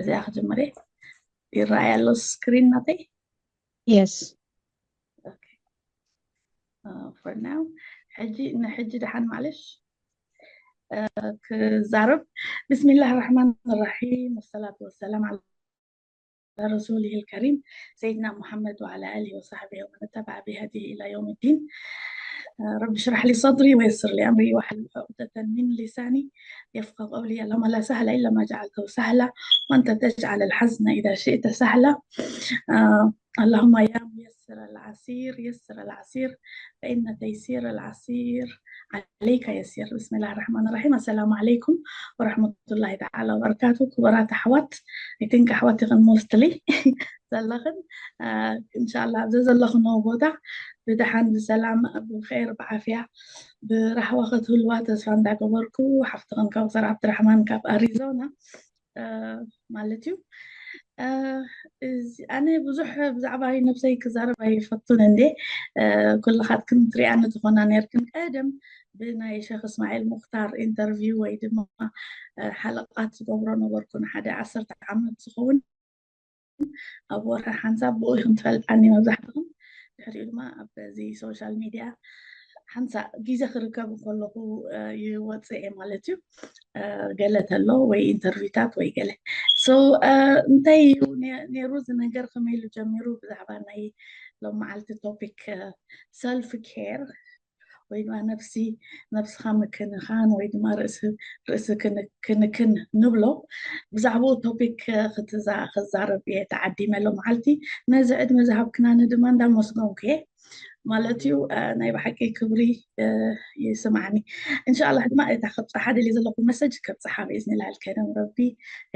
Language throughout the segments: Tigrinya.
እዚኣ ክጅምር እየ። ይረኣይ ኣሎ ስክሪን ናተይ? Yes. Okay. Uh, for now. ሕጂ ንሕጂ ደሓን ማለሽ ክዛረብ። بسم الله الرحمن الرحيم، والصلاة والسلام على رسوله الكريم سيدنا محمد وعلى آله وصحبه ومن اتبع بهديه إلى يوم الدين. رب اشرح لي صدري ويسر لي أمري واحلل عقدة من لساني يفقه قولي. اللهم لا سهل إلا ما جعلته سهلا وأنت تجعل الحزن إذا شئت سهلا. اللهم يا ميسر العسير يسر العسير فإن تيسير العسير عليك يسير. بسم الله الرحمن الرحيم. السلام عليكم ورحمة الله تعالى وبركاته. ክቡራት ኣሕዋት፣ I think ኣሕዋት ይኽን mostly ዘለኽን፣ እንሻላ ኣብዚ ዘለኽኖ ቦታ ብደሓን ብሰላም ብኸይር ብዓፍያ ብራህዋ ክትህልዋ ተስፋ እንዳገበርኩ፣ ሓፍትኽን ካውሰር ዓብድራሕማን ካብ ኣሪዞና ማለት እዩ። ኣነ ብዙሕ ብዛዕባ ነብሰይ ክዛረብ ኣይፈቱን እንዴ። ኩልኻትክን ትሪኣኒ ዝኾና ነርክን ቀደም ብናይ ሸኽ እስማኤል ሙክታር ኢንተርቪው ወይ ድማ ሓለቃት ዝገብሮ ነበርኩ ንሓደ ዓሰርተ ዓመት ዝኸውን። ኣብ ወርሒ ሓንሳብ ብኡ ኢኹም ትፈልጣኒ መብዛሕትኹም። ድሕሪኡ ድማ ኣብዚ ሶሻል ሚድያ ሓንሳእ ግዜ ክርከብ ከለኹ ይወፅእ እየ ማለት እዩ። ገለ ተሎ ወይ ኢንተርቪውታት ወይ ገለ so እንታይ እዩ ነይሩ እዚ ነገር፣ ከመይ ኢሉ ጀሚሩ? ብዛዕባ ናይ ሎም መዓልቲ ቶፒክ ሰልፍ ኬር ወይ ድማ ነብሲ ነብስኻ ምክንኻን ወይ ድማ ርእሲ ክንክን ንብሎ ብዛዕባኡ ቶፒክ ክዛረብ እየ ተዓዲመ ሎም መዓልቲ። ነዚ ዕድመ ዝሃብክናኒ ድማ እንዳመስገንኩ እየ ማለት እዩ። ናይ ብሓቂ ክብሪ ይስማዕኒ። እንሻላ ድማ እታ ከብፅሓ ደልየ ዘለኹ መሰጅ ከብፅሓ ብኢዝኒላህ ኣልከሪም ረቢ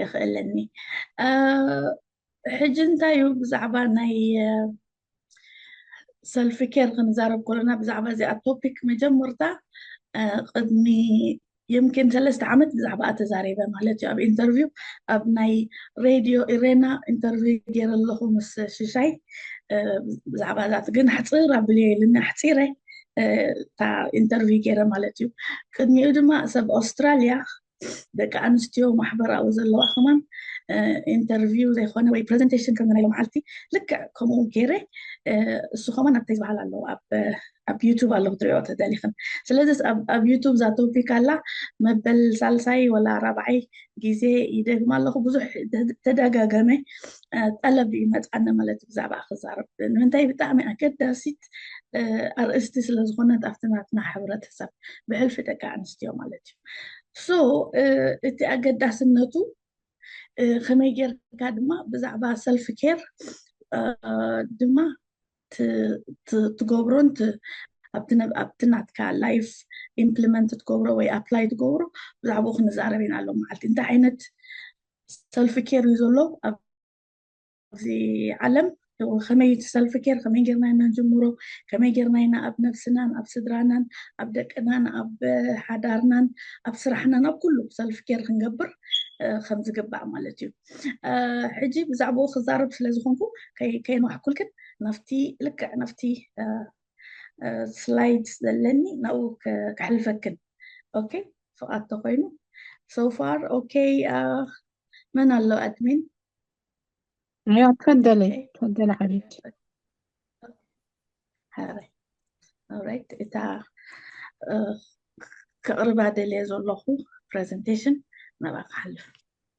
የኽእለኒ። ሕጂ እንታይ እዩ ብዛዕባ ናይ ሰልፍ ኬር ክንዛረብ ከለና ብዛዕባ እዚኣ ቶፒክ መጀመርታ ቅድሚ የምኪን ሰለስተ ዓመት ብዛዕባ ተዛሪበ ማለት እዩ። ኣብ ኢንተርቪው ኣብ ናይ ሬድዮ ኢሬና ኢንተርቪው ገይረ ኣለኹ ምስ ሽሻይ ብዛዕባ እዛ ግን ሕፅር ኣብልዮ ኢሉኒ ኣሕፂረ እታ ኢንተርቪው ገይረ ማለት እዩ። ቅድሚኡ ድማ ሰብ ኣውስትራልያ ደቂ ኣንስትዮ ማሕበራዊ ዘለዋ ከማን ኢንተርቪው ዘይኮነ ወይ ፕሬዘንቴሽን ከም ናይ ሎም መዓልቲ ልክዕ ከምኡ ገይረ እሱ ከማን ኣብታይ ዝበሃል ኣለዉ ኣብ ዩቱብ ኣሎ ክትሪኦ ተደሊኽን። ስለዚ ኣብ ዩቱብ እዛ ቶፒክ ኣላ መበል ሳልሳይ ወላ ራብዓይ ግዜ ይደግማ ኣለኹ። ብዙሕ ተደጋገመ ጠለብ ይመፃኒ ማለት ብዛዕባ ክዛረብ ንምንታይ ብጣዕሚ ኣገዳሲት ኣርእስቲ ስለዝኾነት ኣብቲ ናትና ሕብረተሰብ ብሕልፊ ደቂ ኣንስትዮ ማለት እዩ። so እቲ ኣገዳስነቱ ከመይ ጌርካ ድማ ብዛዕባ ሰልፍ ኬር ድማ ትገብሮን ኣብቲ ናትካ ላይፍ ኢምፕሊመንት ትገብሮ ወይ ኣፕላይ ትገብሮ ብዛዕባኡ ክንዛረብ ኢና ኣሎ መዓልቲ። እንታይ ዓይነት ሰልፍ ኬር እዩ ዘሎ ኣብዚ ዓለም? ከመይ ሰልፍ ኬር ከመይ ጌርና ኢና ንጅምሮ? ከመይ ጌርና ኢና ኣብ ነብስናን ኣብ ስድራናን ኣብ ደቅናን ኣብ ሓዳርናን ኣብ ስራሕናን ኣብ ኩሉ ሰልፍ ኬር ክንገብር ከም ዝግባእ ማለት እዩ። ሕጂ ብዛዕባኡ ክዛረብ ስለ ዝኾንኩ ከይንዋሕኩልክን ናብቲ ልክዕ ናብቲ ስላይድ ዘለኒ ናብኡ ከሕልፈክን። ኦኬ፣ ፍቓድ ተኮይኑ። So far okay. መን ኣሎ ኣድሚን? ያ ተፈደለ ተፈደለ ሓቢብቲ። ሓራይ ኦራይት፣ እታ ከቕርባ ደልየ ዘለኹ ፕሬዘንቴሽን ናብኣ ክሓልፍ።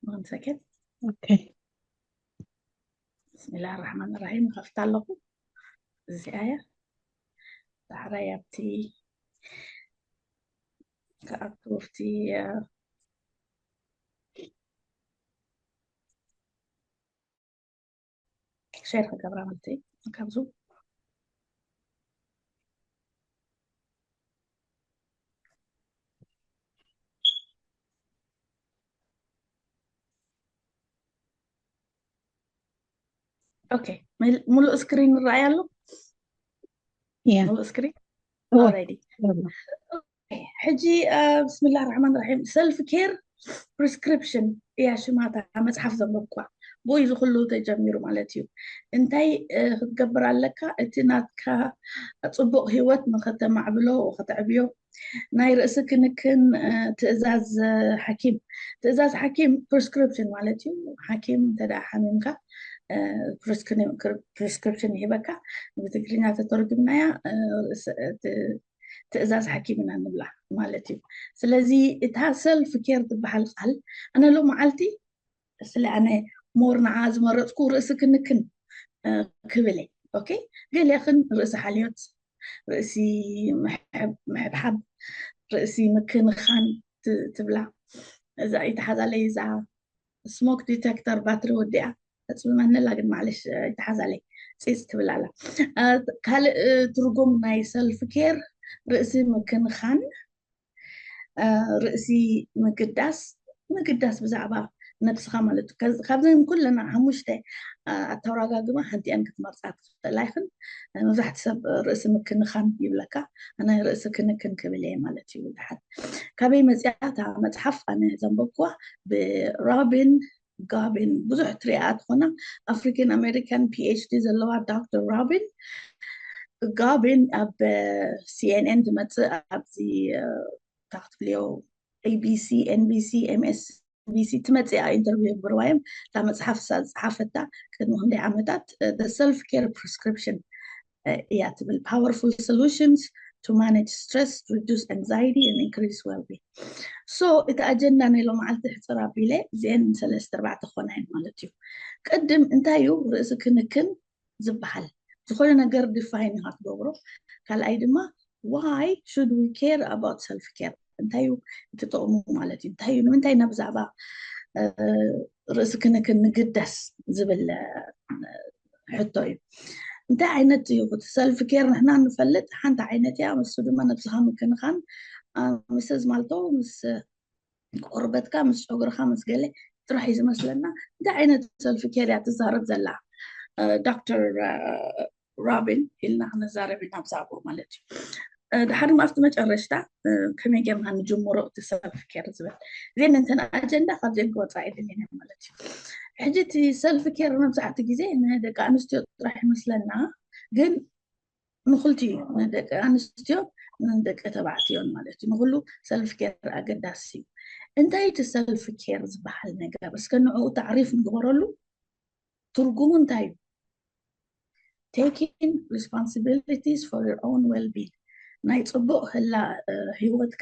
One second. Okay. ብስሚላህ ራሕማን ራሒም ከፍታ ኣለኹ። እዚኣ እያ ዳሕራይ ኣብቲ ክኣቱ ኣብቲ ሼር ክገብራ ማለት እዩ ካብዙ። ኦኬ፣ ሙሉእ ስክሪን ይረኣይ ኣሎ? ያ ሙሉእ ስክሪን ኦ፣ ኦልሬዲ። ይረአ። ሕጂ ብስምላህ ራሕማን ራሒም ሰልፍ ኬር ፕሪስክሪፕሽን እያ ሽማታ መፅሓፍ ዘንበብኳ። ብኡ እዚ ኩሉ ተጀሚሩ ማለት እዩ። እንታይ ክትገብር ኣለካ? እቲ ናትካ ፅቡቕ ህይወት ንኸተማዕብሎ ከተዕብዮ ናይ ርእሲ ክንክን ትእዛዝ ሓኪም። ትእዛዝ ሓኪም፣ ፕሪስክሪፕሽን ማለት እዩ። ሓኪም እንተ ሓሚምካ ፕሪስክሪፕሽን ይህበካ። ብትግርኛ ተተርጉምናያ ትእዛዝ ሓኪም ኢና ንብላ ማለት እዩ። ስለዚ እታ ሰልፍ ኬር ትበሃል ቃል ኣነ ሎ መዓልቲ ስለ ኣነ ሞር ንዓ ዝመረፅኩ ርእሲ ክንክን ክብል እየ። ኦኬ፣ ገሊኣኽን ርእሲ ሓልዮት፣ ርእሲ ምሕብሓብ፣ ርእሲ ምክንኻን ትብላ። እዛ ይተሓዛለይ፣ እዛ ስሞክ ዲቴክተር ባትሪ ወዲኣ ተፅምመኒ ኣላ፣ ግን ማዕለሽ ይተሓዛለይ፣ ፂፅ ትብል ኣላ። ካልእ ትርጉም ናይ ሰልፍ ኬር ርእሲ ምክንኻን፣ ርእሲ ምግዳስ፣ ምግዳስ ብዛዕባ ነብስኻ ማለት እዩ። ካብዘን ኩለና ሓሙሽተ ኣተራጋግማ ሓንቲኣን ክትመርፃ ትኽእል ኣይኽን። መብዛሕቲ ሰብ ርእሲ ምክንኻን ይብለካ፣ ኣነ ርእሲ ክንክን ክብል እየ ማለት እዩ። ድሓን ካበይ መፅያ እታ መፅሓፍ? ኣነ ዘንበብኩዋ ብሮቢን ጋቢን፣ ብዙሕ ትሪኣ ትኾና፣ ኣፍሪካን ኣሜሪካን ፒኤችዲ ዘለዋ ዶክተር ሮቢን ጋቢን ኣብ ሲኤንኤን ትመፅእ፣ ኣብዚ ታክትብልዮ ኤቢሲ፣ ኤንቢሲ፣ ኤምኤስቢሲ ትመፅእ ኢንተርቪው የግብርዋ እዮም። እታ መፅሓፍ እሳ ዝፀሓፈታ ቅድሚ ክንደይ ዓመታት ሰልፍ ኬር ፕሪስክሪፕሽን እያ ትብል። Powerful solutions to manage stress, reduce anxiety and increase well-being. So እቲ ኣጀንዳ ናይ ሎመዓልቲ ሕፅር ኣቢለ እዚአን ሰለስተ ኣርባዕተ ክኾና እየን ማለት እዩ። ቅድም እንታይ እዩ ርእሲ ክንክን ዝበሃል? ዝኾነ ነገር ዲፋይን ኢኻ ትገብሮ። ካልኣይ ድማ why should we care about self care? እንታይ እዩ እቲ ጥቕሙ ማለት እዩ? እንታይ እዩ፣ ንምንታይ ኢና ብዛዕባ ርእሲ ክንክን ንግደስ ዝብል ሕቶ እዩ። እንታይ ዓይነት እዩ ሰልፍ ኬር? ንሕና ንፈልጥ ሓንቲ ዓይነት እያ፣ እሱ ድማ ነብስኻ ምክንኻን፣ ምስ ዝማልቶ ምስ ቆርበትካ፣ ምስ ጨጉርኻ፣ ምስ ገለ ጥራሕ እዩ ዝመስለና። እንታይ ዓይነት ሰልፍ ኬር እያ ትዛረብ ዘላ ዶክተር ሮቢን ኢልና ክነዛረብ ኢና ብዛዕባኡ ማለት እዩ። ድሓር ድማ ኣብቲ መጨረሽታ ከመይ ጌርና ንጅምሮ እቲ ሰልፍ ኬር ዝብል ዜን እንተን ኣጀንዳ ካብዚአን ክወፃ ኣይደልን ማለት እዩ። ሕጂ እቲ ሰልፍ ኬር መብዛሕቲ ግዜ ንደቂ ኣንስትዮ ጥራሕ ይመስለና፣ ግን ንክልቲኡ ንደቂ ኣንስትዮ ንደቂ ተባዕትዮን ማለት እዩ። ንኩሉ ሰልፍ ኬር ኣገዳሲ እዩ። እንታይ እቲ ሰልፍ ኬር ዝበሃል ነገር? እስከ ንዕኡ ታዕሪፍ ንግበረሉ። ትርጉሙ እንታይ እዩ? Taking responsibilities for your own well-being፣ ናይ ፅቡቅ ህላ ህይወትካ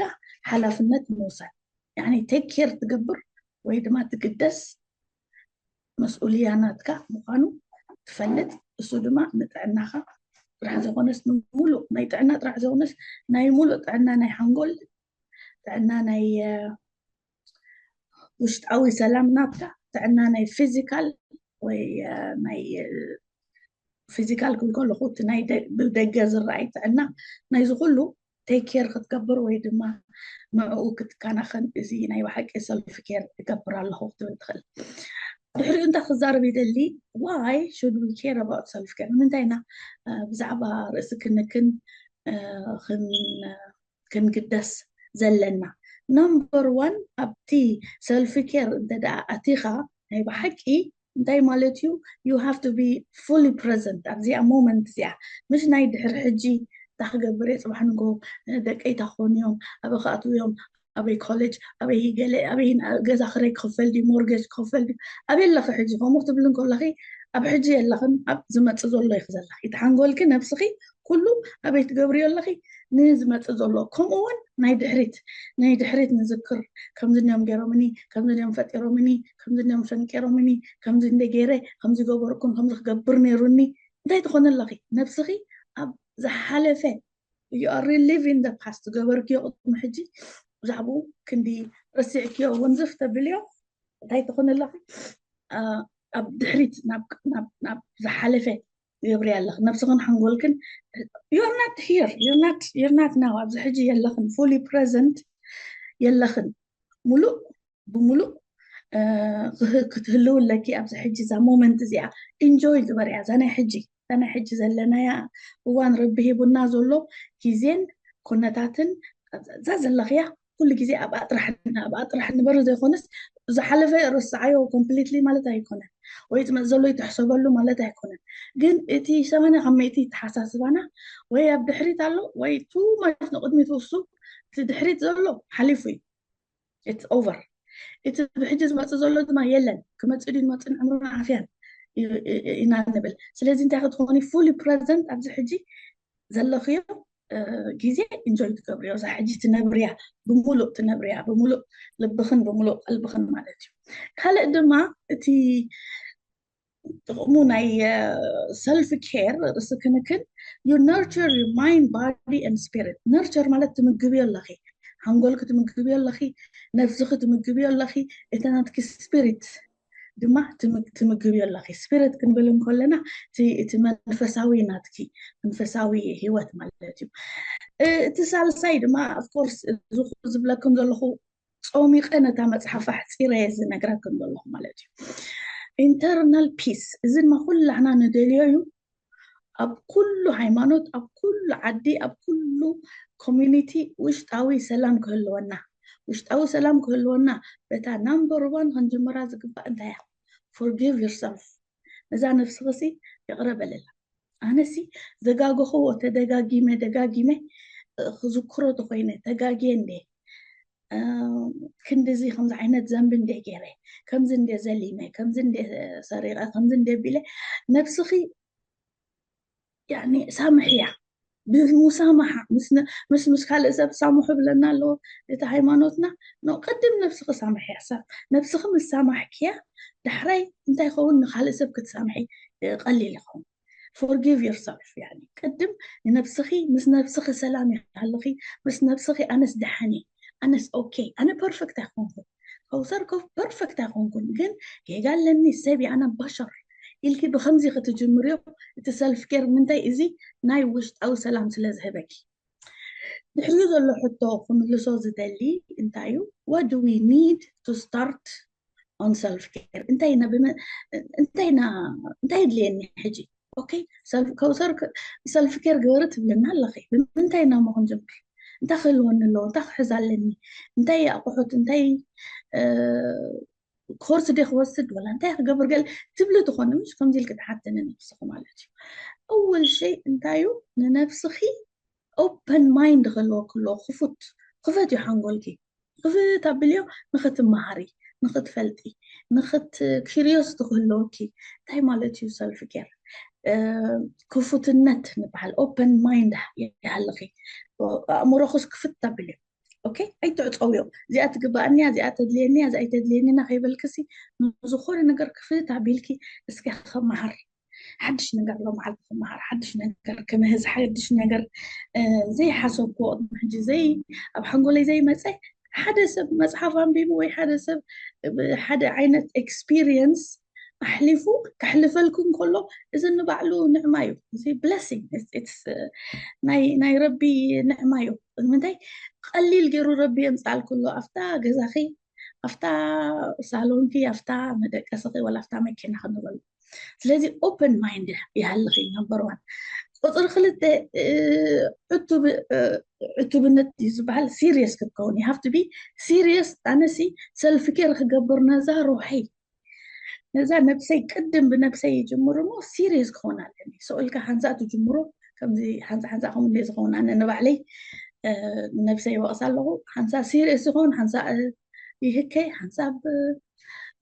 ሓላፍነት ምውሳድ። ያኒ ቴክ ኬር ትገብር ወይ ድማ ትግደስ መስኡልያ ናትካ ምዃኑ ትፈልጥ። እሱ ድማ ንጥዕናኻ ጥራሕ ዘይኮነስ ንሙሉእ ናይ ጥዕና ጥራሕ ዘይኮነስ ናይ ሙሉእ ጥዕና ናይ ሓንጎል፣ ጥዕና ናይ ውሽጣዊ ሰላም ናትካ፣ ጥዕና ናይ ፊዚካል ወይ ናይ ፊዚካል ክብል ከለኹ እቲ ናይ ብደገ ዝረኣይ ጥዕና ናይዚ ኩሉ ቴክ ኬር ክትገብር ወይ ድማ ንዕኡ ክትከናኸን እዚ ናይ ብሓቂ ሰልፍ ኬር እገብር ኣለኹ ክትብል ትኽእል። ድሕሪኡ እንታይ ክዛረብ ይደሊ? Why should we care about self care? ንምንታይ ኢና ብዛዕባ ርእሲ ክንክን ክንግደስ ዘለና? ነምበር ዋን፣ ኣብቲ ሰልፍ ኬር እንተ ደኣ ኣቲኻ ናይ ብሓቂ እንታይ ማለት እዩ? You have to be fully present ኣብዚኣ ሞመንት እዚኣ። ምሽ ናይ ድሕሪ ሕጂ እንታይ ክገብር እየ፣ ፅባሕ ንጎ ደቀይ እንታይ ክኾኑ እዮም፣ ኣበይ ክኣትዉ እዮም፣ ኣበይ ኮሌጅ፣ ኣበይ ገለ፣ ኣበይ ገዛ ክረይ ክኽፈል ድዩ፣ ሞርጌጅ ክኽፈል ድዩ? ኣበይ ኣለኺ ሕጂ? ከምኡ ክትብሊ እንከለኺ ኣብ ሕጂ የለኽን፣ ኣብ ዝመፅእ ዘሎ ኢኺ ዘለኺ። እቲ ሓንጎልኪ፣ ነብስኺ ኩሉ ኣበይ ትገብርዮ ኣለኺ? ንዝመፅእ ዘሎ። ከምኡ እውን ናይ ድሕሪት ናይ ድሕሪት ንዝክር። ከምዚ እንዲኦም ገይሮምኒ፣ ከምዚ እንዲኦም ፈጢሮምኒ፣ ከምዚ እንዲኦም ፈንቂሮምኒ፣ ከምዚ እንደ ገይረ፣ ከምዚ ገበርኩም፣ ከምዚ ክገብር ነይሩኒ። እንታይ ትኾኒ ኣለኺ? ነብስኺ ኣብ ዝሓለፈ you are reliving the past፣ ዝገበርክዮ ቅድሚ ሕጂ ብዛዕባኡ ክንዲ ረሲዕክዮ ወንዝፍ ተብልዮ። እንታይ ትኾኒ ኣለኺ? ኣብ ድሕሪት ናብ ዝሓለፈ ትገብሪ ኣለኺ። ነብስኽን ሓንጎልክን you're not here፣ you're not፣ you're not now፣ ኣብዚ ሕጂ የለኽን፣ fully present የለኽን። ሙሉእ ብሙሉእ ክትህልው ኣለኪ ኣብዚ ሕጂ። እዛ ሞመንት እዚኣ ኢንጆይ ግበርያ። እዛ ናይ ሕጂ እዛ ናይ ሕጂ ዘለናያ እዋን ረቢ ሂቡና ዘሎ ግዜን ኩነታትን እዛ ዘለኽያ ኩሉ ግዜ ኣብኣ ጥራሕ ኣብኣ ጥራሕ ንበሪ ዘይኮነስ ዝሓለፈ ርስዓዮ ኮምፕሊትሊ ማለት ኣይኮነን፣ ወይ ዝመፅ ዘሎ ይትሕሰበሉ ማለት ኣይኮነን። ግን እቲ ሰማንያ ካብ ሚእቲ ተሓሳስባና ወይ ኣብ ድሕሪት ኣሎ ወይ ቱ ማች ንቅድሚት ውሱ እቲ ድሕሪት ዘሎ ሓሊፉ እዩ። It's over። እቲ ብሕጂ ዝመፅእ ዘሎ ድማ የለን። ክመፅእ ድዩ ዝመፅእ ንዕምሩን ዓፍያን ኢና ንብል። ስለዚ እንታይ ክትኾኒ fully present ኣብዚ ሕጂ ዘለኽዮ ግዜ enjoy ትገብርዮ። እዛ ሕጂ ትነብርያ፣ ብምሉእ ትነብርያ፣ ብምሉእ ልብኽን ብምሉእ ቀልብኽን ማለት እዩ። ካልእ ድማ እቲ ጥቕሙ ናይ self care ርእሲ ክንክን፣ you nurture your mind, body and spirit። Nurture ማለት ትምግብዮ ኣለኺ፣ ሓንጎልኪ ትምግብዮ ኣለኺ፣ ነብስኺ ትምግብዮ ኣለኺ፣ እቲ ናትኪ spirit ድማ ትምግብዮ ኣለኺ። Spirit ክንብል እንከለና እቲ መንፈሳዊ ናትኪ፣ መንፈሳዊ ህይወት ማለት እዩ። እቲ ሳልሳይ ድማ of course እዚ ዝብለኩም ዘለኹ ጾሚቐ ነታ መጽሓፍ ኣሕጺረ እየ ዝነግረክን ዘለኹ ማለት እዩ። Internal peace፣ እዚ ድማ ኩላህና ንደልዮ እዩ። ኣብ ኩሉ ሃይማኖት፣ ኣብ ኩሉ ዓዲ፣ ኣብ ኩሉ community ውሽጣዊ ሰላም ክህልወና፣ ውሽጣዊ ሰላም ክህልወና በታ number one ክንጅምራ ዝግባእ እንታይ እያ? Forgive yourself። ነዛ ነብስኽሲ ይቕረ በለላ። ኣነሲ ዘጋገኽዎ ተደጋጊመ ደጋጊመ ክዝክሮ ተኮይነ፣ ተጋግየ እንዴ፣ ክንድዚ ከምዚ ዓይነት ዘንቢ እንዴ ገይረ፣ ከምዚ እንዴ ዘሊመ፣ ከምዚ እንዴ ሰሪቐ፣ ከምዚ እንዴ ቢለ፣ ነብስኺ ሳምሕያ። ብሙሳማሓ ምስ ምስ ካልእ ሰብ ሳምሑ ብለና ኣለዎ እቲ ሃይማኖትና። ኖ ቅድም ነብስኺ ሳምሕያ። ነብስኺ ምስ ሳማሕክያ ዳሕራይ እንታይ ይኸውን? ንካልእ ሰብ ክትሳምሒ ቀሊል ይኸውን። Forgive yourself። ቅድም ንነብስኺ፣ ምስ ነብስኺ ሰላም ይሃልኺ። ምስ ነብስኺ ኣነስ ደሓን እየ፣ ኣነስ okay፣ ኣነ perfect ኣይኮንኩን፣ ከውሰር ኮፍ perfect ኣይኮንኩን፣ ግን ጌጋ ኣለኒ፣ ሰብ እየ፣ ኣነ በሸር ኢልኪ ብከምዚ ክትጅምርዮ፣ እቲ self care ምንታይ እዚ ናይ ውሽጣዊ ሰላም ስለ ዝህበኪ። ድሕሪኡ ዘሎ ሕቶ ክምልሶ ዝደሊ እንታይ እዩ? What do we need to start on self care? እንታይ ኢና እንታይ የድልየኒ ሕጂ? Okay፣ ከውሰር self care ግበሪ ትብልና ኣለኺ። ብምንታይ ኢና ሞ ክንጅምር? እንታይ ክህልወኒ ኣለዎ? እንታይ ክሕዝ ኣለኒ? እንታይ ኣቑሑት፣ እንታይ ኮርስ ደ ክወስድ ወላ እንታይ ክገብር ገለ ትብሊ ትኾኒ፣ ምሽ ከምዚ ኢልክ ትሓትኒ ነብስኺ ማለት እዩ። ኣወል ሸይ እንታይ እዩ? ንነብስኺ open mind ክህልወኪ ኣለዎ። ክፉት ክፈት እዩ ሓንጎልኪ። ክፍት ኣብልዮ ንኽትመሃሪ፣ ንኽትፈልጢ፣ ንኽት curiosity ክህልወኪ። እንታይ ማለት እዩ self care? ክፉትነት ንበሃል፣ open mind ይሃልኺ። ኣእምሮኽስ ክፍት ኣብልዮ። Okay፣ ኣይትዕፀውዮ። እዚኣ ትግባኣኒ እያ፣ እዚኣ ተድልየኒ እያ፣ እዚኣ ኣይተድልየኒና ከይበልክሲ ንዝኾነ ነገር ክፍት ኣቢልኪ እስኪ ክመሃር፣ ሓድሽ ነገር ሎመዓልቲ ክመሃር፣ ሓድሽ ነገር ክምህዝ፣ ሓድሽ ነገር ዘይሓሰብኩዎ ቅድሚ ሕጂ ዘይ ኣብ ሓንጎለይ ዘይመፀ ሓደ ሰብ መፅሓፍ ኣንቢቡ ወይ ሓደ ሰብ ሓደ ዓይነት experience ኣሕሊፉ ከሕልፈልኩ እንከሎ፣ እዚ ንባዕሉ ንዕማ እዩ። እዚ blessing ናይ ረቢ ንዕማ እዩ። ምንታይ ቀሊል ገይሩ ረቢ የምፃልኩ ኣሎ ኣብታ ገዛኺ፣ ኣብታ ሳሎንኪ፣ ኣብታ መደቀስኺ ወላ ኣብታ መኪና ክንበሉ። ስለዚ open mind ይሃልኺ number one። ቁፅሪ ክልተ ዕቱብነት እዩ ዝበሃል። Serious ክትከውን you have to be serious። ኣነሲ self care ክገብር ነዛ ሩሐይ ነዛ ነብሰይ ቅድም ብነብሰይ ይጅምር እሞ serious ክኾን ኣለኒ። ሰው ኢልካ ሓንሳእ ትጅምሮ ከምዚ ሓንሳ ሓንሳ ከም እንደ ዝኸውን ኣነ ንባዕለይ ነብሰይ ይወቕስ ኣለኹ። ሓንሳ serious ይኸውን ሓንሳ ይህከይ ሓንሳብ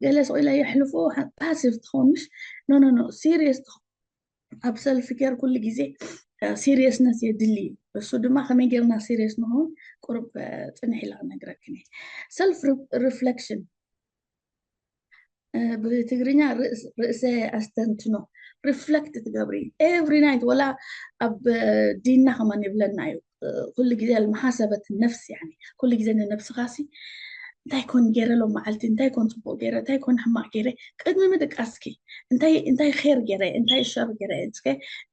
ገለ ሰው ኢላ የሕልፎ passive ትኸውን ምሽ no no no serious ትኸውን። ኣብ self care ኩሉ ግዜ seriousness የድሊ። እሱ ድማ ከመይ ጌርና serious ንኸውን ቁሩብ ፅንሕ ኢላ ክነግረክን እየ። Self reflection ብትግርኛ ርእሰ ኣስተንትኖ reflect ትገብሪ every night። ወላ ኣብ ዲንና ከማን ይብለና እዩ ኩሉ ግዜ المحاسبة النفس يعني ኩሉ ግዜ ንነብስኻሲ እንታይ ኮን ገይረ ሎም መዓልቲ እንታይ ኮን ፅቡቅ ገይረ እንታይ ኮን ሕማቅ ገይረ ቅድሚ ምድቃስኪ እንታይ እንታይ ር ገይረ እንታይ ሸር ገይረ እስከ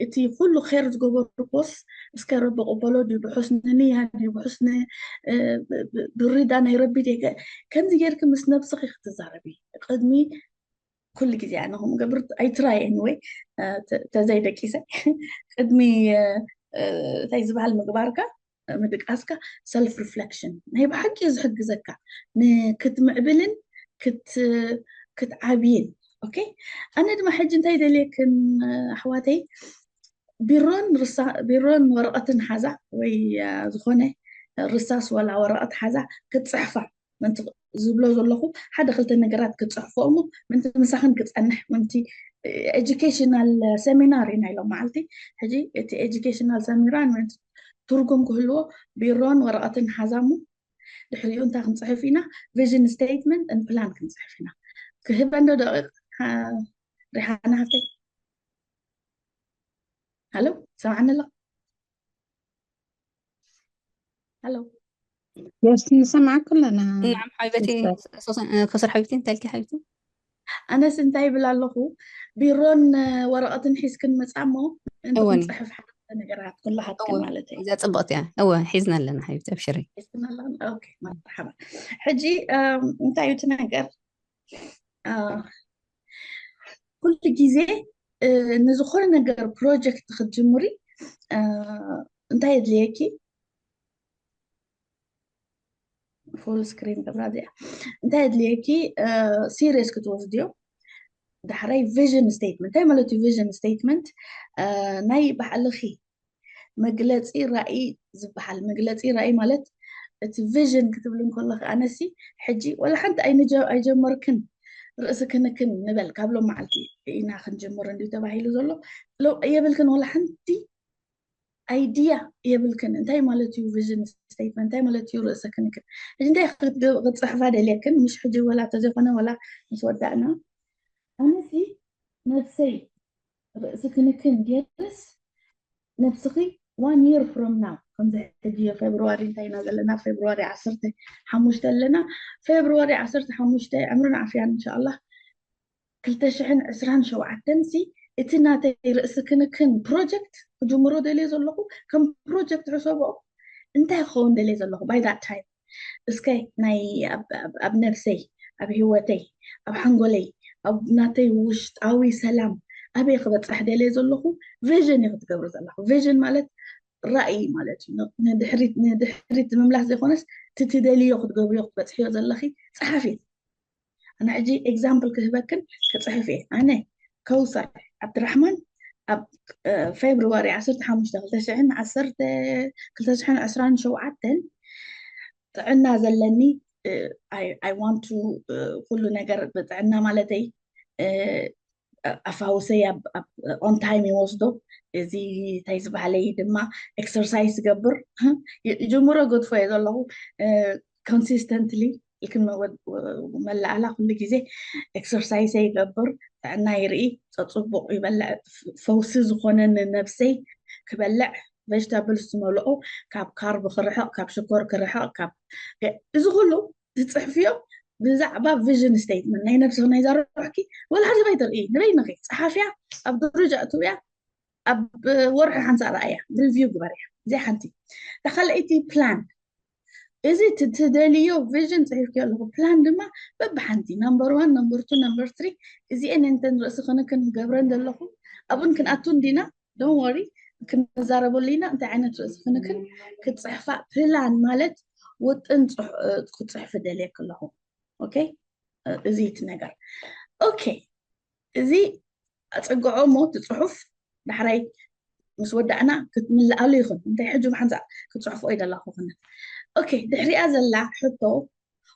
እቲ ኩሉ ር ዝገበርኩስ እስከ ረቢ ቅበሎ ድዩ ብሑስኒ ንያ ድዩ ብሑስኒ ብሪዳ ናይ ረቢ ደ ከምዚ ጌርኪ ምስ ነብስኺ ክትዛረቢ ቅድሚ ኩሉ ግዜ ኣነ ከም ገብር I try anyway ተዘይ ደቂሰ ቅድሚ እንታይ ዝበሃል ምግባርካ ምድቃስካ self reflection ናይ ብሓቂ ዝሕግዘካ ንክትምዕብልን ክትዓብይን። Okay ኣነ ድማ ሕጂ እንታይ ደልየክን ኣሕዋተይ ቢሮን ርሳ ቢሮን ወረቐትን ሓዛ ወይ ዝኾነ ርሳስ ዋላ ወረቐት ሓዛ ክትፅሕፋ ምንቲ ዝብሎ ዘለኹ ሓደ ክልተ ነገራት ክትፅሕፎ እሞ ምንቲ ምሳኽን ክፀንሕ ምንቲ ኤጁኬሽናል ሰሚናር ኢና ኢሎም መዓልቲ። ሕጂ እቲ ኤጁኬሽናል ሰሚናር ምንቲ ትርጉም ክህልዎ ቢሮን ወረቐትን ሓዛሙ ድሕሪኡ እንታይ ክንፅሕፍ ኢና? ቪዥን ስቴትመንት ን ፕላን ክንፅሕፍ ኢና። ክህበ እንዶ ደቂቕ ሪሓና ሃፍተይ። ሃሎ ሰማዕኒ ኣሎ? ሃሎ የስ ንሰማዕኩ ኣለና። ናዓም ሓቢበቲ ከስር ሓቢብቲ እንታይ ኢልኪ ሓቢብቲ? ኣነስ እንታይ ይብል ኣለኹ፣ ቢሮን ወረቐትን ሒዝክን መጻ እሞ እወኒ። እንፅሕፍ ሓደ ነገራት ኩላሃትክን እወ። ማለት እዩ። እዚኣ ፅብቕቲ እያ። እወ ሒዝና ኣለና ሓቢብቲ ኣብሽሪ። ሒዝክን ኣለና። ኦኬ መርሓባ። ሕጂ እንታይ እዩ እቲ ነገር? ኩሉ ግዜ ንዝኾነ ነገር ፕሮጀክት ክትጅምሪ እንታይ የድልየኪ? ፉል ስክሪን ገብራ እዚኣ እንታይ የድልየኪ? ሲሪየስ ክትወስድዮ። ዳሕራይ ቪዥን ስቴትመንት እንታይ ማለት እዩ? ቪዥን ስቴትመንት ናይ ባዕልኺ መግለፂ ራእይ ዝበሃል። መግለፂ ራእይ ማለት እቲ ቪዥን ክትብል እንከለኺ ኣነሲ ሕጂ ወላ ሓንቲ ኣይጀመርክን፣ ርእሲ ክንክን ንበል፣ ካብ ሎም መዓልቲ ኢና ክንጀምር እንዲ ተባሂሉ ዘሎ። የብልክን፣ ወላ ሓንቲ ኣይድያ የብልክን። እንታይ ማለት እዩ ቪዥን ስቴትመንት? እንታይ ማለት እዩ ርእሲ ክንክን? ሕጂ እንታይ ክትፅሕፋ ደልየክን? ምሽ ሕጂ ወላ ተዘይኮነ ወላ ምስ ወዳእና ኣነሲ ነብሰይ ርእሲ ክንክን ገይርስ ነብስኺ one year from now፣ ከምዚ ሕጂ ፌብርዋሪ እንታይ ኢና ዘለና? ፌብርዋሪ ዓሰርተ ሓሙሽተ ኣለና። ፌብርዋሪ ዓሰርተ ሓሙሽተ ዕምርን ዓፍያን እንሻኣላህ ክልተ ሽሕን ዕስራን ሸውዓተን ሲ እቲ ናተይ ርእሲ ክንክን ፕሮጀክት ክጅምሮ ደልየ ዘለኹ ከም ፕሮጀክት ሕሰቦ። እንታይ ክኸውን ደልየ ዘለኹ by that time? እስከ ናይ ኣብ ነብሰይ፣ ኣብ ህይወተይ፣ ኣብ ሓንጎለይ፣ ኣብ ናተይ ውሽጣዊ ሰላም ኣበይ ክበፅሕ ደልየ ዘለኹ ቪዥን እዩ ክትገብሪ ዘለኹ። ቪዥን ማለት ራእይ ማለት እዩ። ንድሕሪት ንምምላስ ዘይኮነስ ትትደልዮ ክትገብርዮ ክትበፅሕዮ ዘለኺ ፀሓፊ። ኣነ ሕጂ ኤግዛምፕል ክህበክን ክፅሕፍ እየ። ኣነ ከውሰር ዓብድራሕማን ኣብ ፌብርዋሪ ዓሰርተ ሓሙሽተ ክልተ ሽሕን ዓሰርተ ክልተ ሽሕን ዕስራን ሸውዓተን ጥዕና ዘለኒ። I want to ኩሉ ነገር ብጥዕና ማለተይ ኣፋውሰይ on time ይወስዶ። እዚ እንታይ ዝበሃለይ ድማ ኤክሰርሳይዝ ዝገብር ጅምሮ ገድፎ እየ ዘለኹ። ኮንሲስተንትሊ መላእላ ኩሉ ግዜ ኤክሰርሳይዝ ይገብር፣ ጥዕና ይርኢ፣ ፀፅቡቅ ይበልዕ፣ ፈውሲ ዝኾነ ንነብሰይ ክበልዕ፣ ቬጅታብልስ ዝመልኦ፣ ካብ ካርብ ክርሕቕ፣ ካብ ሽኮር ክርሕቕ፣ ካብ እዚ ኩሉ ዝፅሕፍዮ ብዛዕባ ቪዥን ስቴትመንት ናይ ነብስኺ ናይ ዛረብሕኪ ወላ ሓንቲ ከይትርኢ ንበይንኺ ፀሓፍያ፣ ኣብ ደረጃ እትውያ፣ ኣብ ወርሒ ሓንሳ ረኣያ ሪቪው ግበርያ። እዚኣ ሓንቲ። እታ ካልኣይቲ ፕላን፣ እዚ ትደልዮ ቪዥን ፅሒፍኪ ኣለኹ። ፕላን ድማ በብሓንቲ ነምበር ዋን፣ ነምበር ቱ፣ ነምበር ትሪ እዚአን እንተን ርእሲ ክንክን ገብረን ዘለኹ ኣብኡን ክንኣቱ እንዲና። ዶን ወሪ ክንዛረበሉ ኢና። እንታይ ዓይነት ርእሲ ክንክን ክትፅሕፋ ፕላን ማለት ውጥን ክትፅሕፊ ደልየክ ኣለኹ። ኦኬ እዚ እቲ ነገር ኦኬ እዚ ኣፀግዖ እሞ እቲ ፅሑፍ ዳሕራይ ምስ ወዳእና ክትምልኣሉ ይኹን እንታይ ሕጂ ብሓንሳ ክትፅሕፎ እዩ ደላኹ ክነ ኦኬ ድሕሪኣ ዘላ ሕቶ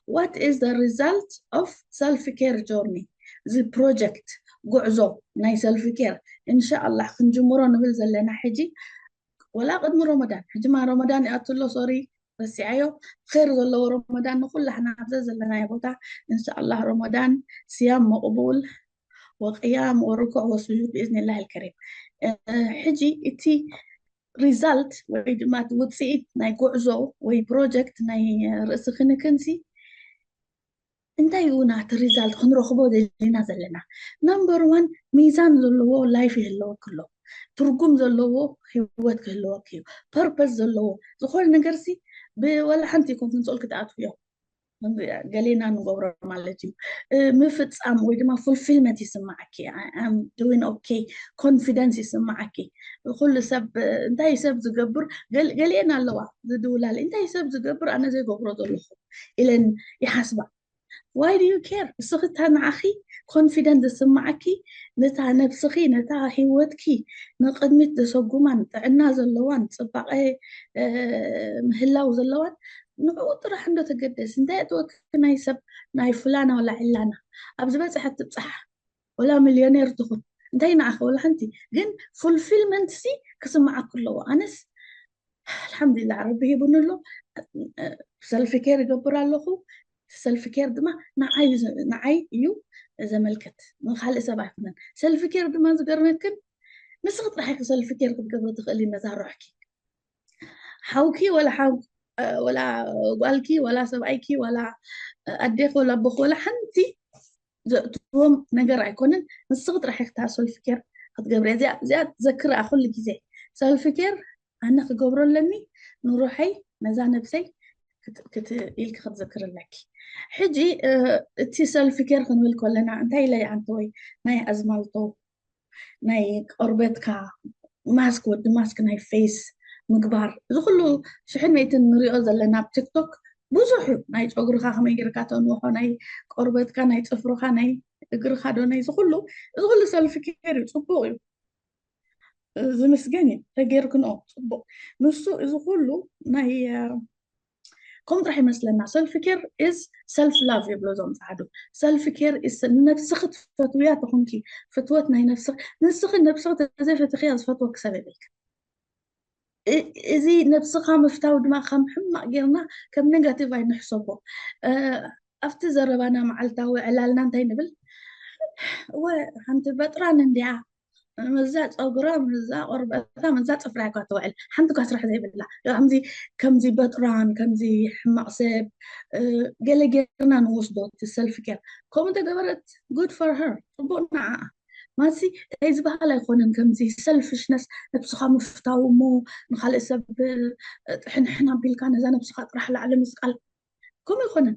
what is the result of self care journey? እዚ ፕሮጀክት ጉዕዞ ናይ ሰልፍ ኬር እንሻኣላህ ክንጅምሮ ንብል ዘለና ሕጂ ወላ ቅድሚ ረመዳን ሕጂ ማ ረመዳን ይኣቱ ኣሎ ሶሪ ረሲዓዮ ር ዘለዎ ረመዳን ንኩላህና ኣብዛ ዘለናዮ ቦታ እንሻኣላህ ረመዳን ስያም መቅቡል ወቅያም ወርኩዕ ወስጁድ ብእዝንላህ ልከሪም ሕጂ እቲ ሪዛልት ወይ ድማ ውፅኢት ናይ ጉዕዞ ወይ ፕሮጀክት ናይ ርእሲ ክንክንሲ እንታይ እዩ ናቲ ሪዛልት ክንረኽቦ ዘለና ዘለና ነምበር ዋን ሚዛን ዘለዎ ላይፍ ይህለወክ ኣሎ ትርጉም ዘለዎ ህይወት ክህለወክ እዩ ፐርፐስ ዘለዎ ዝኾነ ነገርሲ ብወላ ሓንቲ ይኮን ክንፅል ክትኣትውዮ ገሌና ንገብሮ ማለት እዩ ምፍፃም ወይ ድማ ፉልፊልመንት ይስማዓኪ ዶን ኦኬ ኮንፊደንስ ይስማዓኪ ኩሉ ሰብ እንታይ ሰብ ዝገብር ገሊአን ኣለዋ ዝድውላል እንታይ ሰብ ዝገብር ኣነ ዘይገብሮ ዘለኹ ኢለን ይሓስባ Why do you care? እስኺ እታ ንዓኺ ኮንፊደንት ዝስማዓኪ፣ ነታ ነብስኺ፣ ነታ ህይወትኪ ንቕድሚት ዘሰጉማን ጥዕና ዘለዋን ጽባቐ ምህላው ዘለዋን ንዕኡ ጥራሕ እንዶ ተገደስ። እንታይ ኣጥወኪ ናይ ሰብ ናይ ፍላና ወላ ዕላና? ኣብ ዝበጽሐት ትብጻሕ፣ ወላ ሚልዮኔር ትኹን፣ እንታይ ንዓኺ ወላ ሓንቲ። ግን ፉልፊልመንት ሲ ክስምዓኪ ኣለዎ። ኣነስ ኣልሓምዱሊላህ ረቢ ሂቡኒ ኣሎ። ሰልፊ ኬር ይገብር ኣለኹ። ሰልፊ ኬር ድማ ንዓይ እዩ ዘ- ንዓይ እዩ ዘመልክት፣ ንካልእ ሰብ ኣይኮነን። ሰልፊ ኬር ድማ ዝገርመክን ንስኺ ጥራሕ ኢኺ ሰልፊ ኬር ክትገብሪ ትኽእሊ ነዛ ሩሕኪ። ሓውኪ ወላ ሓው ወላ ጓልኪ ወላ ሰብኣይኪ ወላ ኣዴኺ ወላ ኣቦኺ ወላ ሓንቲ ዘእትዎም ነገር ኣይኮነን። ንስኺ ጥራሕ ኢኺ ሰልፊ ኬር ክትገብሪ። እዚኣ እዚኣ ትዘክር ኩሉ ግዜ ሰልፊ ኬር ኣነ ክገብሮ ኣለኒ ንሩሐይ ነዛ ነብሰይ ክት- ክት- ኢልኪ ክትዘክር ኣለኪ። ሕጂ እ፣ እቲ ሰልፊ ኬር ክንብል ከለና እንታይ ኢለ ኣንተ ወይ ናይ ኣዝማልቶ ናይ ቆርበትካ ማስክ ወዲ ማስክ ናይ ፌስ ምግባር እዚ ኩሉ ሽሕን መይትን ንሪኦ ዘለና ኣብ ቲክቶክ ብዙሕ እዩ። ናይ ጨጉርካ ከመይ ጌርካ ተንውሖ፣ ናይ ቆርበትካ፣ ናይ ፅፍርካ፣ ናይ እግርካ ዶ ናይ እዚ ኩሉ እዚ ኩሉ ሰልፊ ኬር እዩ፣ ፅቡቅ እዩ፣ ዝምስገን እዩ። ተጌርክንኦ ፅቡቅ። ንሱ እዚ ኩሉ ናይ ከምኡ ጥራሕ ይመስለና። ሰልፍ ኬር ኢዝ ሰልፍ ላቭ ይብሎ እዞም ፃዕዱ። ሰልፍ ኬር ንነብስኺ ትፈትውያ ተኾንኪ ፍትወት ናይ ነብስኺ፣ ንስኺ ነብስኺ ተዘይፈትኽያ ዝፈትወኪ ሰብ የብልኪ። እ- እዚ ነብስኻ ምፍታው ድማ ከም ሕማቕ ጌርና ከም ኔጋቲቭ ኣይንሕሰቦ። እ፣ ኣብቲ ዘረባና መዓልታዊ ዕላልና እንታይ ንብል? እወ ሓንቲ በጥራን እንዲያ፣ መዛ ፀጉራ፣ መዛ ቆርበታ፣ መዛ ፅፍራ እኳ ትውዕል፣ ሓንቲ እኳ ስራሕ ዘይብላ። ከምዚ ከምዚ በጥራን ከምዚ ሕማቕ ሰብ እ፣ ገለ ጌርና ንወስዶ እቲ ሰልፍ ኬር። ከምኡ እንተገበረት ጉድ ፎር ሄር፣ ፅቡቅ ንዓኣ። ማሲ እንታይ ዝበሃል ኣይኮነን። ከምዚ ሰልፊሽነስ ነብስኻ ምፍታው እሞ ንካልእ ሰብ እ፣ ጥሕንሕን ኣቢልካ ነዛ ነብስኻ ጥራሕ ላዕሊ ምስቃል ከምኡ ኣይኮነን።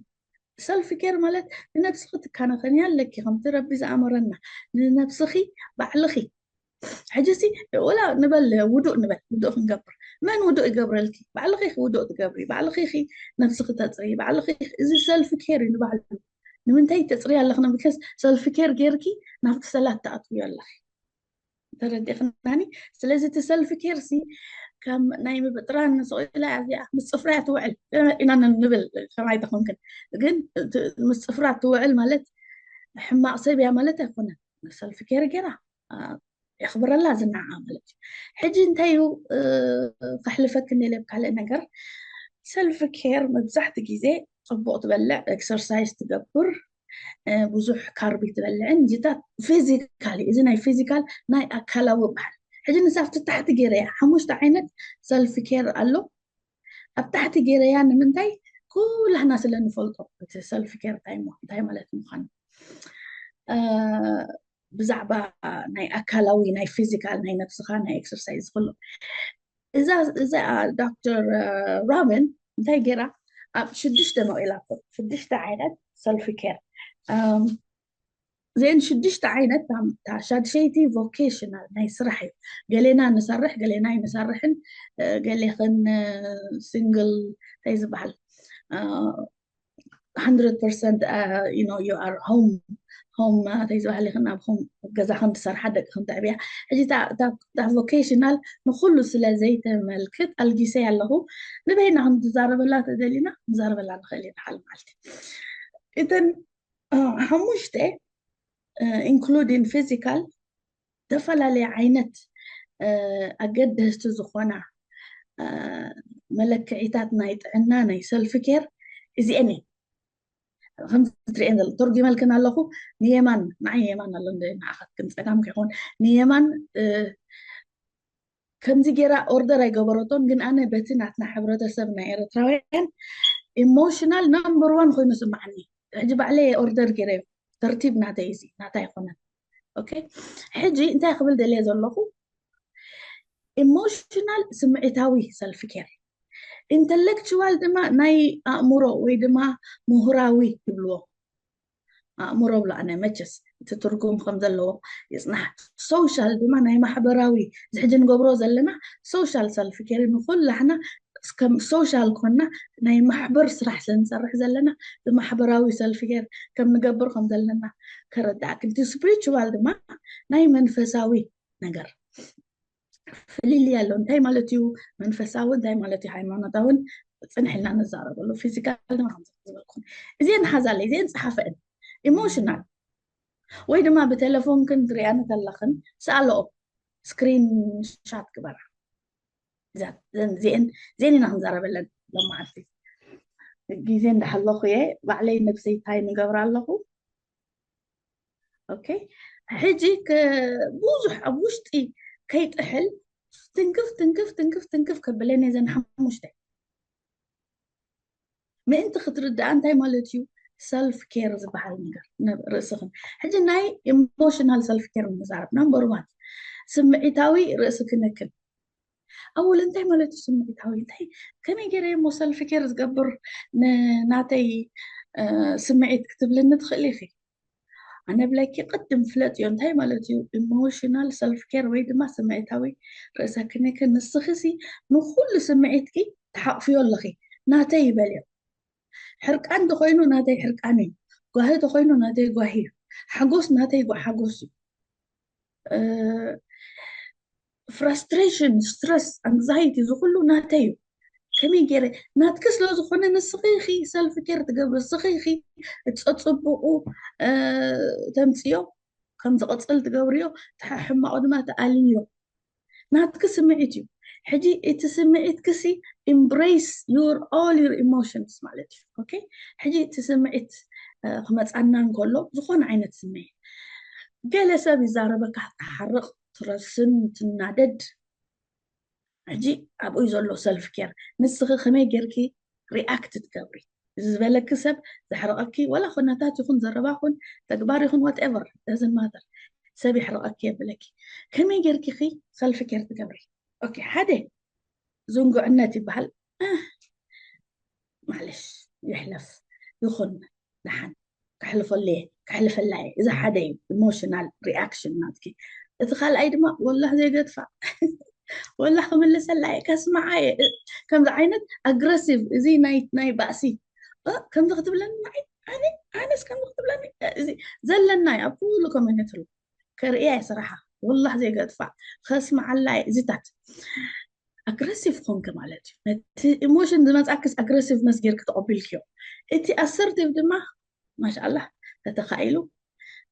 ሰልፍ ኬር ማለት ንነብስኺ ትከናኸንያ ኣለኪ ከምቲ ረቢ ዝኣመረና ንነብስኺ ባዕልኺ። ሕጂ ሲ ወላ ንበል ውዱእ ንበል ውዱእ ክንገብር መን ውዱእ ይገብረልኪ? ባዕልኺ ኢኺ ውዱእ ትገብሪ፣ ባዕልኺ ኢኺ ነብስኺ ተፅሪ፣ ባዕልኺ ኢኺ። እዚ ሰልፍ ኬር እዩ ንባዕሉ። ንምንታይ ተፅሪ ኣለኺ? ብከስ ሰልፍ ኬር ጌርኪ ናብቲ ሰላት ትኣትውዮ ኣለኺ። ተረዲእኽናኒ? ስለዚ እቲ ሰልፍ ኬር ሲ ከም ናይ ምብጥራን ስቕ ኢላ እዚኣ ምስ ፅፍራ እያ ትውዕል ኢና ንብል ከማይ ተኾንክን። ግን እቲ ምስ ፅፍራ ትውዕል ማለት ሕማቕ ሰብ እያ ማለት ኣይኮነን። ሰልፍ ኬር ጌራ የኽብረላ ዝናዓ ማለት እዩ። ሕጂ እንታይ እዩ እ፣ ከሕልፈክን ኢለ ካልእ ነገር ሰልፍ ኬር መብዛሕቲ ግዜ ፅቡቕ ትበልዕ፣ ኤክሰርሳይዝ ትገብር፣ እ፣ ብዙሕ ካርቢ ትበልዕን እዚታት ፊዚካሊ፣ እዚ ናይ ፊዚካል ናይ ኣካላዊ በሃል። ሕጂ ንሳፍቲ ታሕቲ ገይረያ ሓሙሽተ ዓይነት ሰልፍ ኬር ኣሎ። ኣብ ታሕቲ ገይረያ ንምንታይ ኩላህና ስለ ንፈልጦ እቲ ሰልፍ ኬር እንታይ ሞ- እንታይ ማለት ምዃኑ እ፣ ብዛዕባ ናይ ኣካላዊ ናይ ፊዚካል ናይ ነብስኻ ናይ ኤክሰርሳይዝ ዝኽሎ እዛ እዛ ዶክተር ሮቢን እንታይ ገይራ ኣብ ሽዱሽተ መቂላቶ ሽዱሽተ ዓይነት ሰልፍ ኬር እም፣ እዚአን ሽዱሽተ ዓይነት እታ ሻድሸይቲ ቮኬሽናል ናይ ስራሕ እዩ። ገሌና ንሰርሕ ገሌና ኣይንሰርሕን እ፣ ገሌኽን ሲንግል እንታይ ዝበሃል እ፣ hundred percent you know you are home home እንታይ ዝበሃል ኢኽን ኣብ ሆም ገዛኽን ትሰርሓ ደቅኽን ተዕብያ። ሕጂ እታ ቮኬሽናል ንኩሉ ስለ ዘይተመልክት ኣልጊሰ ኣለኹ። ንበይና ክንዛረበላ ተደሊና ንዛረበላ ንኽእል ኢና ሓደ መዓልቲ። እተን እ፣ ሓሙሽተ ኢንክሉዲን ፊዚካል ዝተፈላለየ ዓይነት እ፣ ኣገደስቲ ዝኾና እ፣ መለክዒታት ናይ ጥዕና ናይ ሰልፍ ኬር እዚአን እየን። ከምዚ ትሪኤን ዘሎ ተርጉመልክን ኣለኹ። ንየማን ንዓይ የማን ኣሎ እንደ ንዓኻትክን ፀጋም ከይኮን ንየማን እ፣ ከምዚ ገይራ ኦርደር ኣይገበረቶን፣ ግን ኣነ በቲ ናትና ሕብረተሰብ ናይ ኤርትራውያን ኢሞሽናል ናምበር ዋን ኮይኑ ስምዓኒ። ሕጂ ባዕለይ ኦርደር ገይረ ተርቲብ ናተይ እዚ ናታ ኣይኮነን። ኦኬ፣ ሕጂ እንታይ ክብል ደልየ ዘለኹ? ኢሞሽናል ስምዒታዊ ሰልፍ ኬር፣ ኢንተሌክቹዋል ድማ ናይ ኣእምሮ ወይ ድማ ምሁራዊ ይብልዎ። ኣእምሮ ብሎ ኣነ መቸስ እቲ ትርጉም ከም ዘለዎ ይፅናሕ። ሶሻል ድማ ናይ ማሕበራዊ እዚ ሕጂ ንገብሮ ዘለና ሶሻል ሰልፍ ኬር ንኩላሕና ከም ሶሻል ኮና ናይ ማሕበር ስራሕ ስለንሰርሕ ዘለና ብማሕበራዊ ሰልፍ ኬር ከም ንገብር ከም ዘለና ከረዳእክን። እቲ ስፕሪቹዋል ድማ ናይ መንፈሳዊ ነገር ፍልልይ ኣሎ። እንታይ ማለት እዩ መንፈሳዊ፣ እንታይ ማለት እዩ ሃይማኖታውን ጽንሕ ኢልና ንዛረበሉ። ፊዚካል ድማ ከምዚ ዝበልኩም እዚአን ሓዛለይ፣ እዚአን ጸሓፈአን። ኢሞሽናል ወይ ድማ ብቴሌፎንክን ትሪኣን ከለኽን ስኣለኦ፣ ስክሪን ሻት ግበራ። እዚአን እዚአን ኢና ክንዛረበለን ሎማዓልቲ። ግዜ እንዳሓለኹ እየ ባዕለይ ነብሰይ እንታይ ንገብር ኣለኹ። ኦኬ፣ ሕጂ ብዙሕ ኣብ ውሽጢ ከይጥሕል ትንክፍ ትንክፍ ትንክፍ ትንክፍ ከብለን እየ ዘን ሓሙሽተ ምእንቲ ክትርዳእ እንታይ ማለት እዩ ሰልፍ ኬር ዝበሃል ነገር ርእስኽን። ሕጂ ናይ ኢሞሽናል ሰልፍ ኬር ንዛረብ። ናምበር ዋን፣ ስምዒታዊ ርእሲ ክንክን። ኣወል እንታይ ማለት እዩ ስምዒታዊ? እንታይ ከመይ ገይረ እሞ ሰልፍ ኬር ዝገብር ንናተይ ስምዒት ክትብልኒ ትኽእል ኢኺ። ኣነ ብለኪ ቅድም ፍለጥ እዮ እንታይ ማለት እዩ ኢሞሽናል ሰልፍ ኬር ወይ ድማ ስምዒታዊ ርእሰ ክንክን። ንስኺ ሲ ንኩሉ ስምዒትኪ ተሓቕፍዮ ኣለኺ። ናተይ ይበልዮ። ሕርቃን እንተኮይኑ ናተይ ሕርቃን እዩ። ጓሂ እንተኮይኑ ናተይ ጓሂ እዩ። ሓጎስ ናተይ ሓጎስ እዩ። ፍራስትሬሽን፣ ስትረስ፣ ኣንግዛይቲ ዝኩሉ ናተይ እዩ። ከመይ ገይረ ናትኪ ስለ ዝኾነ ንስኺ ኢኺ ሰልፍ ኬር ትገብሪ፣ ንስኺ ኢኺ እትፀፅብቑ ተምፅዮ ከም ዝቕፅል ትገብርዮ፣ ሕማቑ ድማ ትኣልዮ። ናትኪ ስምዒት እዩ። ሕጂ እቲ ስምዒት ክሲ embrace your all your emotions ማለት እዩ። ኦኬ፣ ሕጂ እቲ ስምዒት ክመፃና እንከሎ ዝኾነ ዓይነት ስምዒት ገለ ሰብ ይዛረበካ፣ ትሓርቕ፣ ትረስን፣ ትናደድ። ሕጂ ኣብኡ እዩ ዘሎ ሰልፍ ኬር። ንስኺ ከመይ ጌርኪ ሪኣክት ትገብሪ? እዚ ዝበለኪ ሰብ ዘሕርቐኪ፣ ወላ ኩነታት ይኹን ዘረባ ይኹን ተግባር ይኹን whatever doesn't matter፣ ሰብ የሕርቐኪ የብለኪ። ከመይ ጌርኪ ኺ ሰልፍ ኬር ትገብሪ? ኦኬ፣ ሓደ ዝንጉዕነት ይበሃል። ማለሽ ይሕለፍ ይኹን ደሓን ከሕልፈሉ እየ፣ ከሕልፈላ እየ። እዚ ሓደ እዩ ኢሞሽናል ሪኣክሽን ናትኪ። እቲ ካልኣይ ድማ ወላህ ዘይገድፋ ወላህ ክምልሰላ እየ፣ ከስምዓ እየ። ከምዚ ዓይነት ኣግረሲቭ፣ እዚ ናይ ባእሲ ከምዚ ክትብለኒ ንዓይ፣ ኣነ ኣነስ ከምዚ ክትብለኒ፣ እዚ ዘለና እዩ ኣብ ኩሉ ኮሚኒቲ። ከርእያ እየ ስራሓ። ወላህ ዘይገድፋ ከስምዓላ እየ። እዚታት ኣግረሲቭ ኮንክ ማለት እዩ። ነቲ ኢሞሽን ዝመፃክስ ኣግረሲቭነስ ጌርክ ተቐቢልክዮ። እቲ ኣሰርቲቭ ድማ ማሻኣላህ ተተኻኢሉ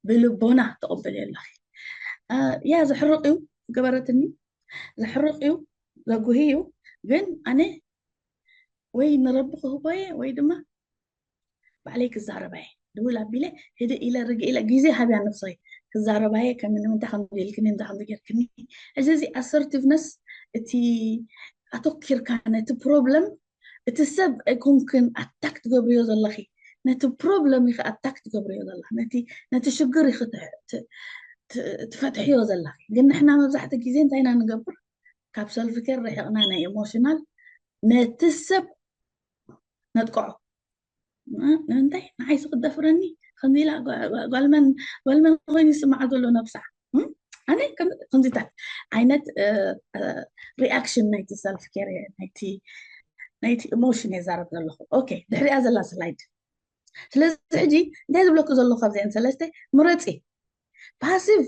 ብልቦና ተቐበልዮ ኣለኺ። ያ ዘሕርቕ እዩ፣ ገበረትኒ፣ ዘሕርቕ እዩ፣ ዘጉሂ እዩ። ግን ኣነ ወይ ንረቢ ክህቦ እየ ወይ ድማ ባዕለይ ክዛረባየ ድውል ኣቢለ ህድእ ኢለ ርግእ ኢለ ግዜ ሃብያ ነብሰይ ክዛረባየ ከም ንምንታይ ከምዚ ኢልክኒ እንታይ ከምዚ ጌርክኒ። እዚ እዚ ኣሰርቲቭነስ እቲ ኣተኪርካ ነቲ ፕሮብለም እቲ ሰብ ኣይኮንክን ኣታክ ትገብርዮ ዘለኺ፣ ነቲ ፕሮብለም ኢኺ ኣታክ ትገብርዮ ዘለኺ፣ ነቲ ነቲ ሽግር ኢኺ ትፈትሕዮ ዘለኺ። ግን ንሕና መብዛሕትኡ ግዜ እንታይ ኢና ንገብር? ካብ ሰልፍ ኬር ርሒቕና ናይ ኢሞሽናል ነቲ ሰብ ነጥቅዖ። እንታይ ንዓይሲ ክደፍረኒ ከምዚ ኢላ ጓልመን ጓልመን ኮይኑ ይስምዓ ዘሎ ነብሳ። ኣነ ከምዚታት ዓይነት ሪኣክሽን ናይቲ ሰልፍ ኬር ናይቲ ኢሞሽን የዛረብ ዘለኹ። ኦኬ፣ ድሕሪያ ዘላ ስላይድ። ስለዚ ሕጂ እንታይ ዝብለኩ ዘለኹ ካብዚአን ሰለስተ ምረፂ። ፓሲቭ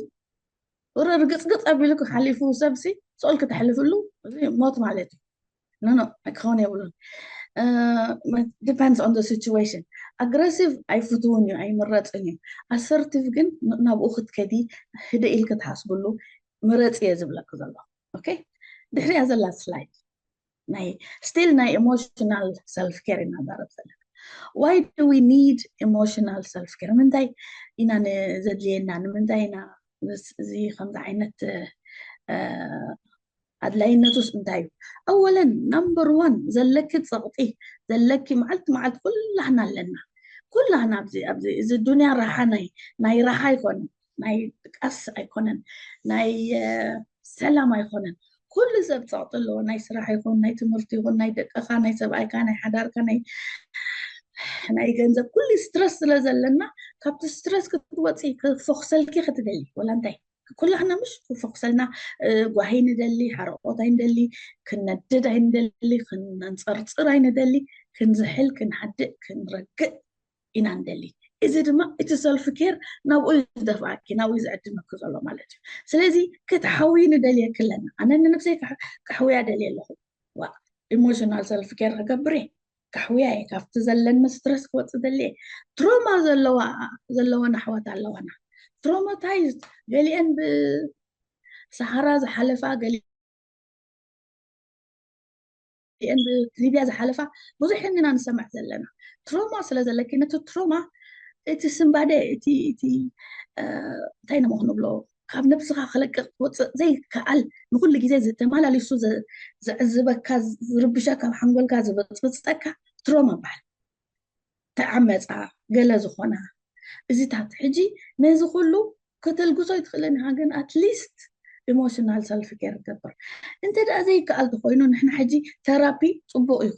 ርግፅግፅ ኣቢሉ ሓሊፉ ሰብሲ ስኦል ክተሕልፍሉ ሞት ማለት እዩ። ኖ ኖ፣ ክኸውን የብሉን። Depends on the situation። ኣግረሲቭ ኣይፍትውን እዩ፣ ኣይምረፅን እዩ። ኣሰርቲቭ ግን ናብኡ ክትከዲ ህደ ኢል ክትሓስብሉ ምረፂ እየ ዝብለክ ዘሎ። ኦኬ፣ ድሕሪያ ዘላ ስላይድ ናይ ስቲል ናይ ኢሞሽናል ሰልፍ ኬር ኢና ዛረብ ዘለና። Why do we need emotional self care? ንምንታይ ኢና ዘድልየና? ንምንታይ ኢና እዚ ከምዚ ዓይነት ኣድላይነቱስ እንታይ እዩ? ኣወለን ናምበር ዋን ዘለኪ ፀቕጢ ዘለኪ መዓልቲ መዓልቲ ኩላህና ኣለና። ኩላህና ኣብዚ ኣብዚ እዚ ዱንያ ራሓ ናይ ናይ ራሓ ኣይኮነን፣ ናይ ድቃስ ኣይኮነን፣ ናይ ሰላም ኣይኮነን። ኩሉ ሰብ ፀቕጢ ኣለዎ። ናይ ስራሕ ይኹን ናይ ትምህርቲ ይኹን ናይ ደቅኻ ናይ ሰብኣይካ ናይ ሓዳርካ ናይ ናይ ገንዘብ ኩሉ ስትረስ ስለ ዘለና ካብቲ ስትረስ ክትወፂ ክፎክሰልኪ ክትደሊ ወላ እንታይ ኩላህና ምሽ ክፈኩሰልና ጓሂ ንደሊ፣ ሓረቆት ኣይንደሊ፣ ክነድድ ኣይንደሊ፣ ክነንፀርፅር ኣይንደሊ፣ ክንዝሕል፣ ክንሓድእ፣ ክንረግእ ኢና ንደሊ። እዚ ድማ እቲ ሰልፍ ኬር ናብኡ እዩ ዝደፍኣኪ፣ ናብኡ እዩ ዝዕድመኪ ዘሎ ማለት እዩ። ስለዚ ክትሓውይ ንደልየኪ ኣለና። ኣነ ንነብሰይ ከሕውያ ደልየ ኣለኹ። ዋ ኢሞሽናል ሰልፍ ኬር ክገብር እየ፣ ከሕውያ እየ፣ ካብቲ ዘለኒ ስትረስ ክወፅእ ደልየ። ትሮማ ዘለዋ ዘለወን ኣሕዋት ኣለዋና፣ ትሮማታይዝድ፣ ገሊአን ብሰሃራ ዝሓለፋ፣ ገሊአን ብሊብያ ዝሓለፋ ብዙሕ ኢና ንሰምዕ ዘለና። ትሮማ ስለ ዘለኪ ነቲ ትሮማ፣ እቲ ስንባደ፣ እቲ እቲ እንታይ ነሞ ክንብሎ፣ ካብ ነብስኻ ክለቅቕ ክወፅእ ዘይከኣል፣ ንኩሉ ግዜ ዝተመላሊሱ ዘዕዝበካ፣ ዝርብሸካ፣ ካብ ሓንጎልካ ዝበፅብፀካ ትሮማ ይበሃል። ተዓመፃ፣ ገለ ዝኾና እዚታት። ሕጂ ነዚ ኩሉ ከተልግሶ ኣይትኽእልን ኢኻ፣ ግን ኣትሊስት ኢሞሽናል ሰልፍ ኬር ገብር። እንተ ደኣ ዘይከኣል ተኮይኑ፣ ንሕና ሕጂ ተራፒ ፅቡቅ እዩ፣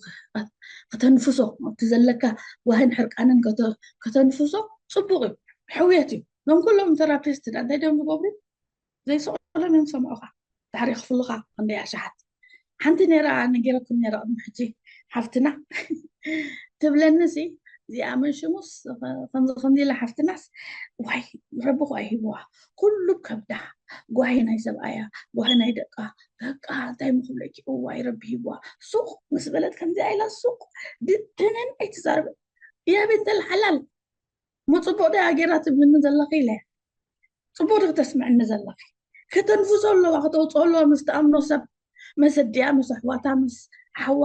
ከተንፍሶ፣ ኣብቲ ዘለካ ጓህን ሕርቃንን ከተንፍሶ ፅቡቅ እዩ። ሕውየት እዩ። ኖም ኩሎም ተራፒስት ዳ እንታይ ደም ዝገብሩ? ዘይስቕሎም እዮም ሰምዑኻ፣ ድሕሪ ክፍልኻ ክንደይ ኣሽሓት። ሓንቲ ነራ ነጊረኩም ነራ ቅድሚ ሕጂ ሓፍትና ትብለኒ ሲ፣ እዚኣ መን ሽሙስ ከምዚ ከምዚ ኢላ ሓፍትናስ፣ ዋይ ረቢ ኳ ይሂብዋ፣ ኩሉ ከብዳ፣ ጓሂ ናይ ሰብኣያ፣ ጓሂ ናይ ደቃ፣ በቃ እንታይ ምክብለኪ፣ እዋይ ረቢ ሂብዋ። ሱቕ ምስ በለት ከምዚኣ ኢላ ሱቕ ድትንን ኣይትዛረብ። የቤንተል ሓላል፣ ሞ ፅቡቅ ዶ ኣጌራ ትብልኒ ዘለኺ ኢለ፣ ፅቡቅ ዶ ክተስምዕኒ ዘለኺ? ከተንፍሶ ኣለዋ፣ ከተውፅኦ ኣለዋ፣ ምስ ተኣምኖ ሰብ፣ መሰዲያ፣ ምስ ኣሕዋታ፣ ምስ ሓዋ፣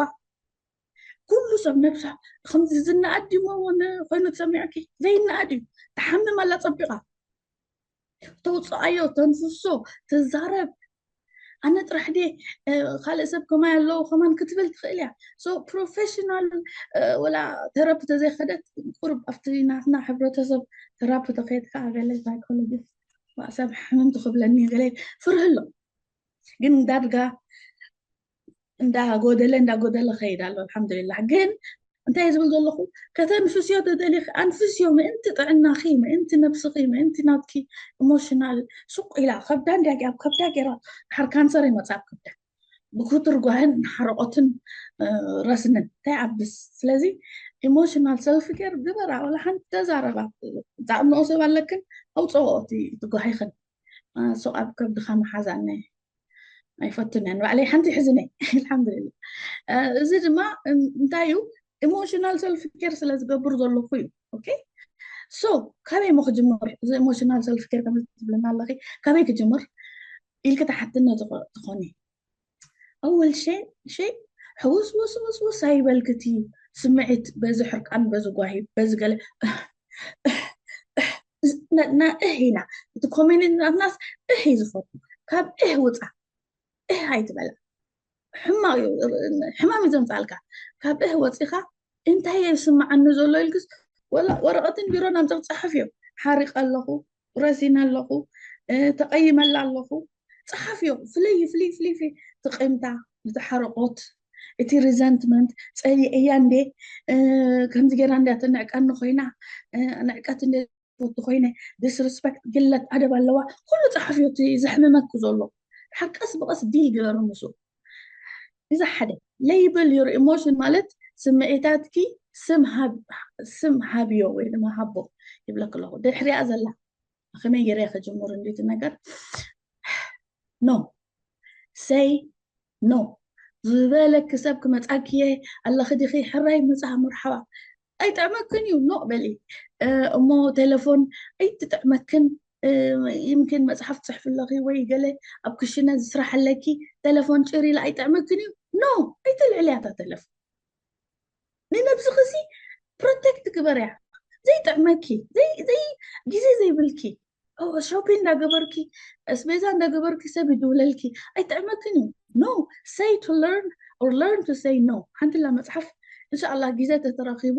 ኩሉ ሰብ ነብሳ። ከምዚ ዝነኣድ ድሞ እውን ኮይኑ ተሰሚዑኪ? ዘይነኣድ እዩ። ትሓምም ኣላ ፀቢቃ፣ ተውፅኣዮ፣ ተንፍሶ፣ ትዛረብ። ኣነ ጥራሕ ድየ ካልእ ሰብ ከማይ ኣለዉ ከማን ክትብል ትኽእል እያ። ሶ ፕሮፌሽናል ወላ ተረፕ ተዘይከደት፣ ቁርብ ኣብቲ ናትና ሕብረተሰብ ተራፕ ተኸይድ ከዓ ገለ ሳይኮሎጂስት ሰብ ሕምም ትኽብለኒ ገለ ፍርህ ኣሎ። ግን ዳርጋ እንዳጎደለ እንዳጎደለ ከይድ ኣሎ። ኣልሓምዱሊላህ። ግን እንታይ ዝብል ዘለኹ፣ ከተንፍስዮ ተደሊኺ ኣንፍስዮ፣ ምእንቲ ጥዕናኺ፣ ምእንቲ ነብስኺ፣ ምእንቲ ናትኪ ኢሞሽናል። ሱቕ ኢላ ከብዳ እንዲያ ኣብ ከብዳ ገይራ፣ ድሓር ካንሰር ይመፅእ ኣብ ከብዳ ብክቱር ጓህን ሓረቆትን ረስንን እንታይ ኣብስ። ስለዚ ኢሞሽናል ሰልፍ ኬር ግበራ። ወላ ሓንቲ ተዛረባ፣ ዝኣምንኦ ሰብ ኣለክን፣ ኣውፅኦ እቲ ጓሂኽን። ሱቕ ኣብ ከብድኻ መሓዛኒ ኣይፈቱን እየ፣ ንባዕለይ ሓንቲ ይሕዝን እየ። ኣልሓምዱሊላ። እዚ ድማ እንታይ እዩ? ኢሞሽናል ሰልፍ ኬር ስለ ዝገብር ዘለኹ እዩ። ኦኬ፣ ሶ ካበይ ሞ ክጅምር? እዚ ኢሞሽናል ሰልፍ ኬር ከም ትብልና ኣለኺ፣ ካበይ ክጅምር ኢልኪ ተሓትነ ትኾኒ። ኣወል ሸይ ሸይ ሕውስ ውስ ውስ ውስ ኣይበልክቲ። ስምዒት በዚ ሕርቃን፣ በዚ ጓሂ፣ በዚ ገለ፣ ንሕና እህ ኢና፣ እቲ ኮሚኒቲ ናትናስ እህ እዩ ዝፈቱ። ካብ እህ ውፃ፣ እህ ኣይትበላ። ሕማቅ እዩ፣ ሕማም እዩ ዘምፃልካ። ካብ እህ ወፂኻ እንታይ እየ ዝስምዓኒ ዘሎ ኢልክስ፣ ወላ ወረቐትን ቢሮን ኣምፅእ፣ ፀሓፍዮ። ሓሪቀ ኣለኹ፣ ረሲነ ኣለኹ፣ ተቀይመላ ኣለኹ፣ ፀሓፍዮ። ፍልይ ፍልይ ፍልይ ፍልይ፣ እቲ ቂምታ፣ እቲ ሓረቆት፣ እቲ ሪዘንትመንት፣ ፀሊእያ እንዴ፣ ከምዚ ገይራ እንዳ ተንዕቀኒ ኮይና፣ ንዕቀት እንደ ፈቱ ኮይነ፣ ዲስሪስፐክት፣ ግለት ኣደብ ኣለዋ። ኩሉ ፀሓፍዮ፣ እቲ ዘሕምመኪ ዘሎ ሓር ቀስ ብቀስ ዲል ግበሩ ምስኡ። እዚ ሓደ። ሌብል ዩር ኢሞሽን ማለት ስምዒታትኪ ስም ሃብ-፣ ስም ሃብዮ ወይ ድማ ሃቦ ይብለክ ኣለኹ። ድሕሪኣ ዘላ ከመይ ገይረ ክጅምር እንዲቲ ነገር? ኖ። ሰይ ኖ ዝበለኪ ሰብ ክመፃኪ እየ ኣለኺ ዲኺ? ሕራይ ምፃ፣ መርሓባ። ኣይጥዕመክን እዩ፣ ኖ በሊ። እሞ ቴሌፎን ኣይትጥዕመክን፣ ይምኪን መፅሓፍ ትፅሕፊ ኣለኺ ወይ ገለ ኣብ ክሽነ ዝስራሕ ኣለኪ፣ ቴሌፎን ጭር ኢላ ኣይጥዕመክን እዩ፣ ኖ ኣይተልዕልያ እታ ቴሌፎን። ንነብስኺ ሲ ፕሮቴክት ግበርያ። ዘይጥዕመኪ፣ ዘይ-፣ ዘይ-፣ ግዜ ዘይብልኪ፣ ኦ፣ ሾፒንግ እንዳገበርኪ፣ ኣስቤዛ እንዳገበርኪ ሰብ ይድውለልኪ፣ ኣይጥዕመክን እዩ። No, say to learn or learn to say no። ሓንቲ ላ መፅሓፍ፣ እንሻላ ግዜ ተተረኺቡ፣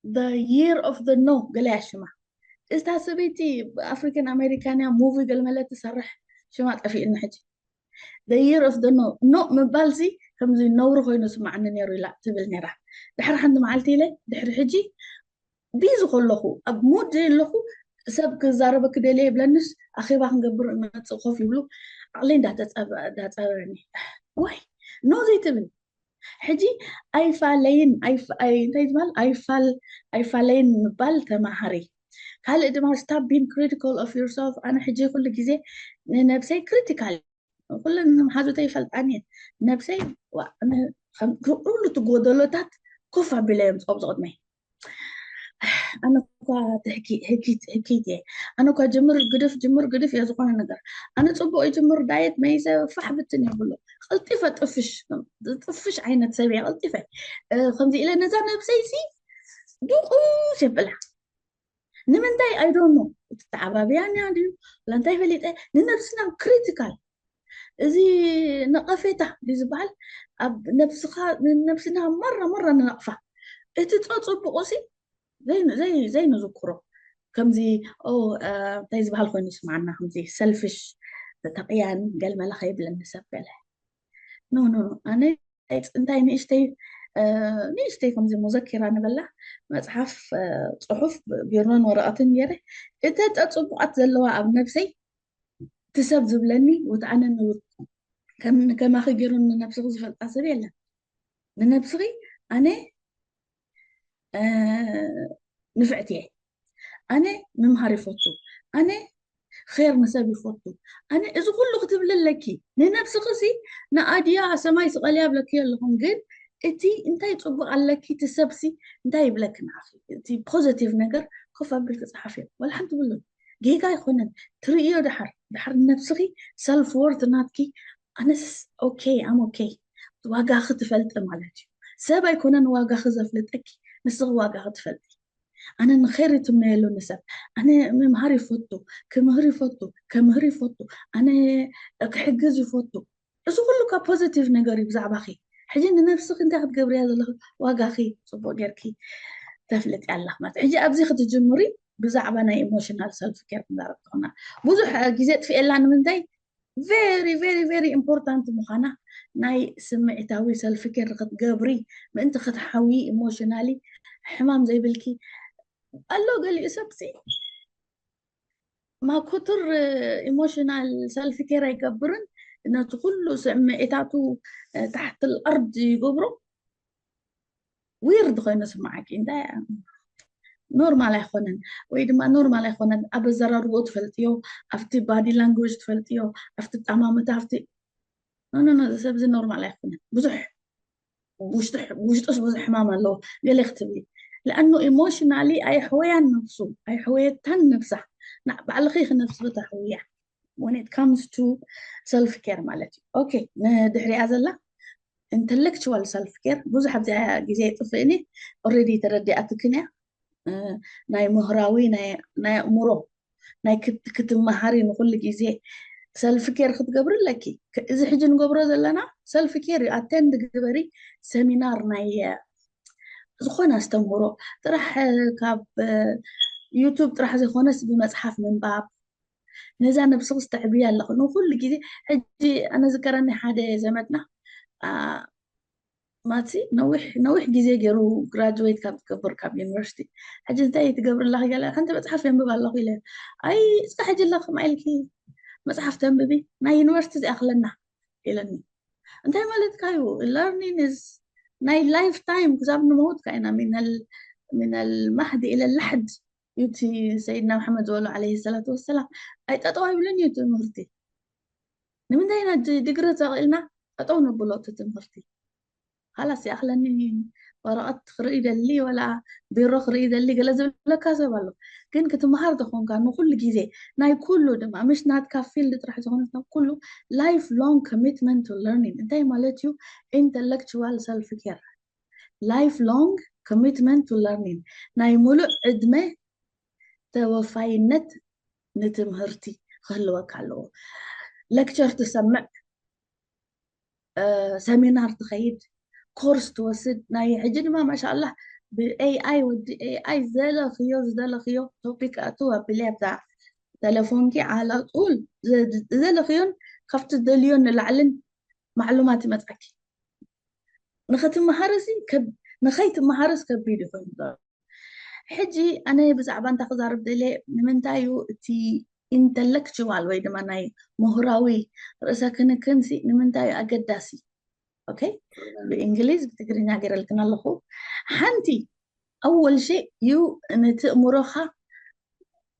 the year of the no ገለ እያ ሽማ። እታ ሰበይቲ ኣፍሪካን ኣሜሪካን እያ፣ ሙቪ ገለመለ ትሰርሕ፣ ሽማ ጠፊእኒ ሕጂ። The year of the no። ኖ ምባል ሲ ከምዚ ነውሪ ኮይኑ ስማዓኒ ነይሩ ኢላ ትብል ነይራ። ድሕሪ ሓንቲ መዓልቲ ኢለ፣ ድሕሪ ሕጂ ቢዚ ከለኹ፣ ኣብ ሙድ ዘየለኹ፣ ሰብ ክዛረበ ክደልየ ይብለንስ ኣኼባ ክንገብር መፅእ ኮፍ ይብሉ ዓቕለይ እንዳተፃበረኒ ዋይ ኖ ዘይትብል ሕጂ ኣይፋለይን እንታይ ዝበሃል ኣይፋለይን ምባል ተማሃሪ ካልእ ድማ stop being critical of yourself ኣነ ሕጂ ኩሉ ግዜ ንነብሰይ critical ኩለን መሓዙተይ ይፈልጣን እየን ነብሰይ ኩሉ ትጎደሎታት ኮፍ ኣቢለ እዮም ዝቆብዞ ቅድመይ ኣነ እኳ ህኪት እየ ኣነ እኳ ጅምር ግድፍ ጅምር ግድፍ እየ ዝኾነ ነገር ኣነ ፅቡቅ ይጅምር ዳየት መይሰ ፋሕ ብትን የብሎ ቀልጢፈ ጥፍሽ ጥፍሽ ዓይነት ሰብ እየ ቀልጢፈ ከምዚ ኢለ ነዛ ነብሰይ ሲ ድቁስ የብላ ንምንታይ ኣይዶኖ እቲ ተዓባብያን እያ ድዩ እንታይ ፈሊጠ ንነብስና critical እዚ ነቐፌታ ድዩ ዝበሃል ኣብ ነብስኻ ነብስና መራ መራ ንነቕፋ እቲ ፀፅቡቁ ሲ ዘይንዝክሮ ከምዚ እንታይ ዝበሃል ኮይኑ ይስማዓና ከምዚ ሰልፍሽ ተቅያን ገልመለ ከይብለኒ ሰብ ገለ ኖ ኖ ኣነ እንታይ ንእሽተይ ንእሽተይ ከምዚ ሙዘኪራ ንበላ መፅሓፍ ፅሑፍ ቢሮን ወረቐትን ገይረ እተ ፀፅቡቃት ዘለዋ ኣብ ነብሰይ እቲ ሰብ ዝብለኒ ወትኣነ ንብል ከማኺ ገይሩ ንነብስኺ ዝፈልጣ ሰብ የለን ንነብስኺ ኣነ ንፍዕቲ እየ ኣነ ምምሃር ይፈቱ ኣነ ር ንሰብ ይፈቱ ኣነ እዚ ኩሉ ክትብሊ ኣለኪ ንነብስኺ ሲ ንኣድያ ሰማይ ስቐልያ ብለኪ ኣለኹም ግን እቲ እንታይ ፅቡቅ ኣለኪ እቲ ሰብሲ እንታይ ይብለኪ ንዓኺ እቲ positive ነገር ኮፍ ኣቢልኪ ፀሓፍዮ ወላ ሓንቲ ብሉ ጌጋ ኣይኮነን ትርእዮ ድሓር ድሓር ነብስኺ self worth ናትኪ ኣነስ okay I'm okay ዋጋኺ ትፈልጢ ማለት እዩ ሰብ ኣይኮነን ዋጋኺ ዘፍልጠኪ ንስኺ ዋጋኺ ትፈልጢ ኣነ ንኸይሪ ትምነየሉ ንሰብ ኣነ ምምሃር ይፈቱ ክምህር ይፈቱ ከምህር ይፈቱ ኣነ ክሕግዝ ይፈቱ እዚ ኩሉ ካብ positive ነገር እዩ ብዛዕባኺ ሕጂ ንነብስኺ እንታይ ክትገብርያ ዘለኺ ዋጋኺ ፅቡቅ ጌርኪ ተፍልጥያ ኣለኺ ማለት ሕጂ ኣብዚ ክትጅምሪ ብዛዕባ ናይ emotional self care ክንዛረብ ትኾና ብዙሕ ግዜ ጥፍኤላ ንምንታይ very very very important ምዃና ናይ ስምዒታዊ self care ክትገብሪ ምእንቲ ክትሓዊ emotionally ሕማም ዘይብልኪ ኣሎ ገሊኡ ሰብ ሲ ማኩቱር emotional self care ኣይገብርን ነቲ ኩሉ ስምዒታቱ ታሕቲ الأرض ይገብሮ weird ኮይኑ ስምዓኪ እንታይ normal ኣይኮነን ወይ ድማ normal ኣይኮነን ኣብ ኣዘራርቦ ትፈልጥዮ ኣብቲ body language ትፈልጥዮ ኣብቲ ጣማምታ ኣብቲ ኖ ኖ ሰብዚ normal ኣይኮነን ብዙሕ ውሽጡስ ብዙሕ ሕማም ኣለዎ ገለ ክትብሊ لأنه emotionally ኣይሕወያን ነብሱ ኣይሕወየታን ነብሳ ባዕልኺ ክነብስኺ ተሕውያ when it comes to self care ማለት እዩ okay ንድሕሪኣ ዘላ intellectual self care ብዙሕ ኣብዚኣ ግዜ ይጥፍእኒ already ተረዲኣትክን እያ ናይ ምህራዊ ናይ ኣእምሮ ናይ ክትመሃሪ ንኩሉ ግዜ self care ክትገብሪ ኣለኪ እዚ ሕጂ ንገብሮ ዘለና self care attend ግበሪ seminar ናይ ዝኾነ ኣስተምህሮ ጥራሕ ካብ YouTube ጥራሕ ዘይኮነስ ብመፅሓፍ ምንባብ ነዛ ነብስኺ ዝተዕብያ ኣለኺ ንኩሉ ግዜ ሕጂ ኣነ ዝከረኒ ሓደ ዘመድና ማቲ ነዊሕ ነዊሕ ግዜ ገይሩ graduate ካብ ትገብር ካብ university ሕጂ እንታይ ትገብሪ ኣለኺ ገለ ሓንቲ መፅሓፍ የንብብ ኣለኹ ኢለ ኣይ እስካ ሕጂ ኣለኺ ማኢልኪ መፅሓፍ ተንብቢ ናይ university ዝኣኽለና ኢለኒ እንታይ ማለትካ እዩ learning is ናይ life time ክሳብ ንመውት ካይና من المهد إلى اللحد እዩ እቲ ሰይድና መሓመድ ዝበሎ عليه الصلاة والسلام ኣይጠጠው ኣይብልን እዩ ትምህርቲ ንምንታይ ኢና ዲግሪ ተኽእልና ጠጠው ነብሎ እቲ ትምህርቲ ካላስ ይኣኽለኒ ወረቐት ክርኢ ደሊ ወላ ቢሮ ክርኢ ደሊ ገለ ዝብለካ ሰብ ኣሎ ግን ክትመሃር ተኾንካ ንኩሉ ግዜ ናይ ኩሉ ድማ ምሽ ናትካ field ጥራሕ ዝኾነት ናብ ኩሉ life long commitment to learning እንታይ ማለት እዩ intellectual self care life long commitment to learning ናይ ሙሉእ ዕድመ ተወፋይነት ንትምህርቲ ክህልወካ ኣለዎ lecture ትሰምዕ seminar ትኸይድ course ትወስድ ናይ ሕጂ ድማ ማሻ ኣላህ ብ AI ወዲ AI ዘለኽዮ ዝደለኽዮ topic ኣቱ ኣብለ ኣብዛ ተለፎንኪ ዓላጡል ዘለኽዮን ካብቲ ደልዮን ንላዕልን ማዕሉማት ይመፅኣኪ ንኸትመሃርሲ ንኸይትመሃርስ ከቢድ ይኾይኑ ሕጂ ኣነ ብዛዕባ እንታይ ክዛረብ ደልየ፣ ንምንታይ እዩ እቲ ኢንተሌክቹዋል ወይ ድማ ናይ ምሁራዊ ርእሰ ክንክንሲ ንምንታይ እዩ ኣገዳሲ? ኦኬ፣ ብእንግሊዝ ብትግርኛ ገይረልክን ኣለኹ። ሓንቲ ኣወል ሸይ እዩ ነቲ እምሮኻ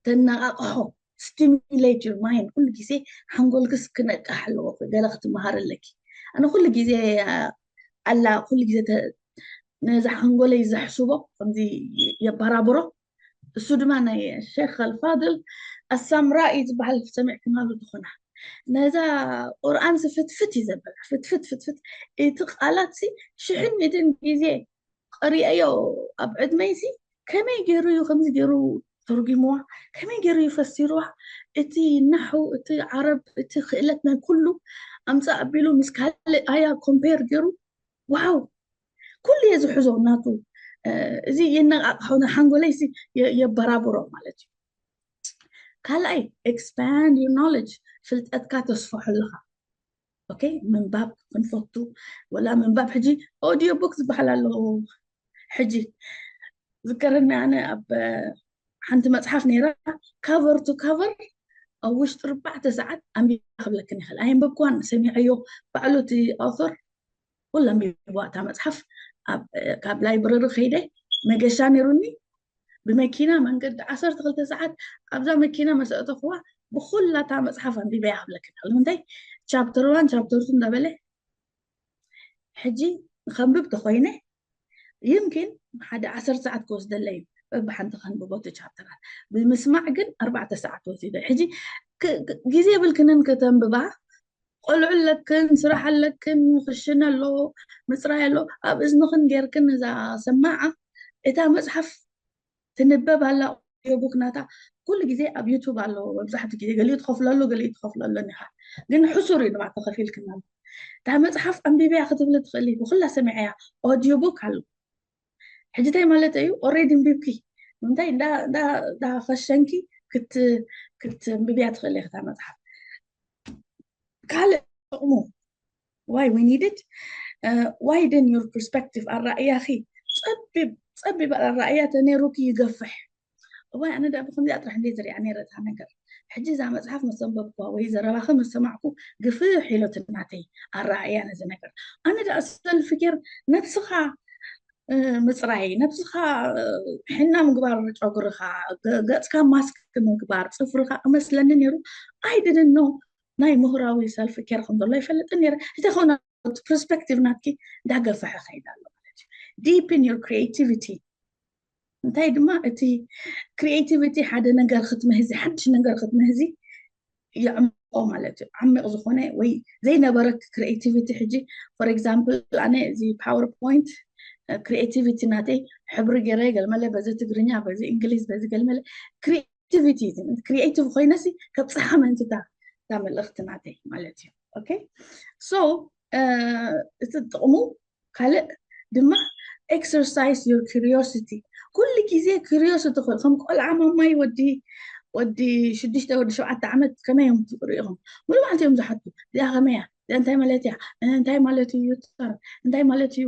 ተነቓቕሖ፣ stimulate your mind። ኩሉ ግዜ ሓንጎልክስ ክነቅሕ ኣለዎ፣ ገለ ክትመሃር ኣለኪ። ኣነ ኩሉ ግዜ ኣላ ኩሉ ግዜ ነዛ ሓንጎለይ ዘሕስቦ ከምዚ የበራብሮ። እሱ ድማ ናይ ሸክ ኣልፋድል ኣሳምራኢ ዝበሃል ሰሚዕክናሉ ትኾና። ነዛ ቁርኣን ፍትፍት እዩ ዘበላ፣ ፍትፍት ፍትፍት። እቲ ቃላት ሲ ሽሕን ሚእትን ግዜ ቀሪአዮ ኣብ ዕድመይሲ ከመይ ገይሩ እዩ ከምዚ ገይሩ ተርጉምዋ፣ ከመይ ገይሩ እዩ ፈሲርዋ? እቲ ናሑ፣ እቲ ዓረብ፣ እቲ ክእለት ናይ ኩሉ ኣምፃእ ኣቢሉ ምስ ካልእ ኣያ ኮምፔር ገይሩ፣ ዋው፣ ኩሉ እየ ዝሕዞ ናቱ። እዚ የነቃቅሖ፣ ሓንጎለይሲ የበራብሮ ማለት እዩ። ካልኣይ፣ expand your knowledge፣ ፍልጠትካ ተስፍሖ ኣለኻ። ኦኬ፣ ምንባብ ክንፈቱ ወላ ምንባብ፣ ሕጂ ኦዲዮ ቡክ ዝበሃል ኣሎ። ሕጂ ዝከረኒ፣ ኣነ ኣብ ሓንቲ መፅሓፍ ነይራ፣ ካቨር ቱ ካቨር ኣብ ውሽጢ ኣርባዕተ ሰዓት ኣንቢባ ክብለክን ይኽእል። ኣየንበብኳን፣ ሰሚዐዮ። ባዕሉ እቲ ኣውቶር ኩሉ ኣንቢብዋ እታ መፅሓፍ። ካብ ላይብረሪ ከይደ መገሻ ነይሩኒ፣ ብመኪና መንገዲ ዓሰርተ ክልተ ሰዓት ኣብዛ መኪና መሰእተኽዋ ብኩላታ መፅሓፍ ኣንቢበያ ክብለክን። ንምንታይ? ቻፕተር ዋን ቻፕተር ቱ እንዳበለ ሕጂ ንኸንብብ ተኾይነ ይምኪን ሓደ ዓሰርተ ሰዓት ክወስደለይ እዩ በብሓንቲ ከንብቦ እቲ ቻፕተራት። ብምስማዕ ግን ኣርባዕተ ሰዓት ወሲደ። ሕጂ ግዜ የብልክንን ከተንብባ። ቆልዑ ኣለክን፣ ስራሕ ኣለክን፣ ክሽነ ኣሎ፣ ምፅራይ ኣሎ። ኣብ እዝንኽን ጌርክን እዛ ሰማዓ እታ መፅሓፍ ትንበብ ኣላ። ኦዲዮ ቡክ ናታ ኩሉ ግዜ ኣብ ዩቱብ ኣሎ። መብዛሕትኡ ግዜ ገሊኡ ትኸፍለሉ፣ ገሊኡ ትኸፍለሉ ኢኻ። ግን ሕሱር እዩ ድማ ተኸፊልክና። እታ መፅሓፍ ኣንቢበያ ክትብሊ ትኽእሊ፣ ብኩላ ሰሚዐያ። ኦዲዮ ቡክ ኣሎ። ሕጂ እንታይ ማለት እዩ? ኦሬዲ ኣንቢብኪ። እንታይ እንዳ ከሸንኪ ክትንብብያ ትኽእሊ እታ መፅሓፍ። ካልእ ጥቕሙ why we need it, widen your perspective፣ ኣራእያኺ ጸቢብ ጸቢብ ኣራእያ ተነይሩኪ ይገፍሕ። እዋይ ኣነ ዳ ብከምዚኣ ጥራሕ እንደ ዝሪኣ ነይረ እታ ነገር። ሕጂ እዛ መጽሓፍ መሰንበብኳ ወይ ዘረባኺ መሰማዕኩ ግፍሕ ኢሎት ናተይ ኣራእያ ነዚ ነገር። ኣነ ዳ ሰልፍ ኬር ነብስኻ ምፅራይ፣ ነብስኻ ሕና ምግባር፣ ጨጉርኻ፣ ገፅካ ማስክ ምግባር፣ ፅፍርኻ እመስለኒ ነይሩ። I didn't know ናይ ምሁራዊ ሰልፍ ኬር ከም ዘሎ ኣይፈልጥን ነይረ። እንተኾነ ፐርስፔክቲቭ ናትኪ እንዳገፈሐ ከይድ ኣሎ ማለት እዩ። Deepen your creativity። እንታይ ድማ እቲ ክሪኤቲቪቲ ሓደ ነገር ክትምህዚ፣ ሓድሽ ነገር ክትምህዚ የዕምቆ ማለት እዩ። ዓሚቕ ዝኾነ ወይ ዘይነበረክ ክሪኤቲቪቲ ሕጂ for example ኣነ እዚ ፓወርፖይንት ክሪኤቲቪቲ ናተይ ሕብሪ ገይረ ገልመለ በዚ ትግርኛ በዚ እንግሊዝ በዚ ገልመለ ክሪኤቲቪቲ ክሪኤቲቭ ኮይነሲ ከብፅሓ ምእንቲ እታ መልእኽቲ ናተይ ማለት እዩ። ኦኬ ሶ እቲ ጥቕሙ ካልእ ድማ exercise your curiosity። ኩሉ ግዜ curiosity ኮይኑ ከም ቆልዓ ማማይ ወዲ ወዲ ሽዱሽተ ወዲ ሸውዓተ ዓመት ከመይ እዮም ትሪኢኹም? ሙሉ መዓልቲ እዮም ዝሓቱ። እዚኣ ከመይ እያ? እንታይ ማለት እያ? እንታይ ማለት እዩ? እንታይ ማለት እዩ?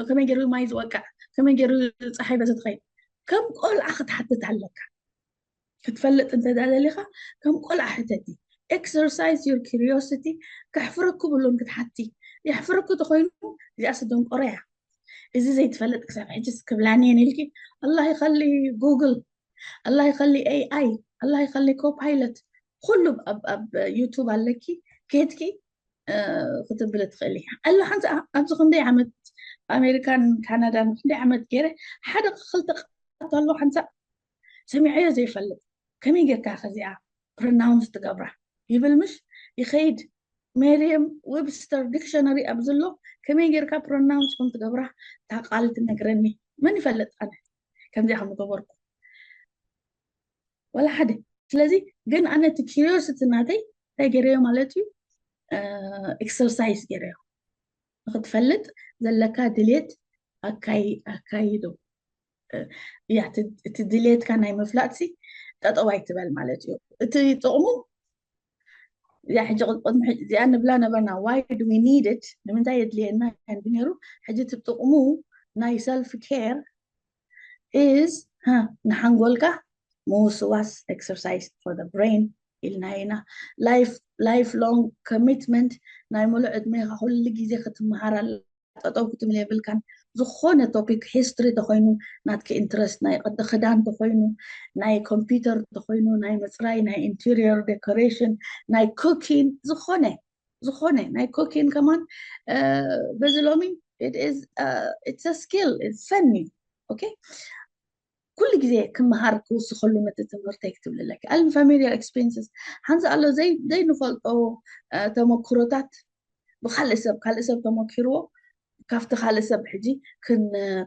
ከመይ ገይሩ ማይ ዝወቅዕ? ከመይ ገይሩ ፀሓይ በዚ ትኸይድ? ከም ቆልዓ ክትሓትት ኣለካ። ክትፈልጥ እንተደለኻ ከም ቆልዓ ሕተቲ። Exercise your curiosity። ከሕፍረኩ ብሉን ክትሓቲ። የሕፍረኩ ተኾይኑ እዚኣ ስደንቆሮ እያ። እዚ ዘይትፈልጥ ክሳብ ሕጂ ክብላኒ እየን ኢልኪ ኣላህ ይኸሊ ጉግል፣ ኣላህ ይኸሊ ኤኣይ፣ ኣላህ ይኸሊ ኮፓይለት፣ ኩሉ ኣብ ዩቱብ ኣለኪ። ኬትኪ ክትብሊ ትኽእሊ ኣላ። ሓንሳ ኣብዚ ክንደይ ዓመት ኣሜሪካን ካናዳን ክንደይ ዓመት ገይረ ሓደ ክልተ ቃላት ኣሎ ሓንሳ ሰሚዐዮ ዘይፈልጥ። ከመይ ጌርካ ከዚኣ ፕሮናውንስ ትገብራ ይብል ምሽ ይኸይድ። ሜሪየም ዌብስተር ዲክሽነሪ ኣብ ዘሎ ከመይ ጌርካ ፕሮናውንስ ከም ትገብራ እታ ቃል ትነግረኒ። መን ይፈልጥ ኣነ ከምዚኣ ከም ዝገበርኩ? ወላ ሓደ። ስለዚ ግን ኣነ እቲ ኪሪዮሲቲ ናተይ እንታይ ገይረዮ ማለት እዩ፣ ኤክሰርሳይዝ ገይረዮ። ንክትፈልጥ ዘለካ ድሌት ኣካይዶ። እያ እቲ ድሌትካ ናይ ምፍላጥሲ ጠጠው ኣይትበል ማለት እዩ። እቲ ጥቕሙ እዚኣ ሕጂ እዚኣ ንብላ ነበርና። Why do we need it? ንምንታይ የድልየና እንዲ ነይሩ? ሕጂ እቲ ጥቕሙ ናይ ሰልፍ ኬር is ንሓንጎልካ ምውስዋስ፣ exercise for the brain ኢልና ኢና። Life long commitment፣ ናይ ሙሉእ ዕድሜኻ ኩሉ ግዜ ክትመሃር ኣለ። ጠጠው ክትብል የብልካን። ዝኾነ topic፣ history ተኾይኑ ናትኪ interest፣ ናይ ቅዲ ክዳን ተኾይኑ፣ ናይ ኮምፒውተር ተኾይኑ፣ ናይ ምፅራይ፣ ናይ interior decoration፣ ናይ cooking፣ ዝኾነ ዝኾነ ናይ cooking ከማን በዚ ሎሚ it's a skill፣ ፈኒ። ኦኬ፣ ኩሉ ግዜ ክመሃር ክውስኸሉ ነቲ ትምህርተይ ክትብል ኣለኪ። Unfamiliar experiences፣ ሓንዚ ኣሎ ዘይንፈልጦ ተመክሮታት ብካልእ ሰብ፣ ካልእ ሰብ ተመኪርዎ ካብቲ ካልእ ሰብ ሕጂ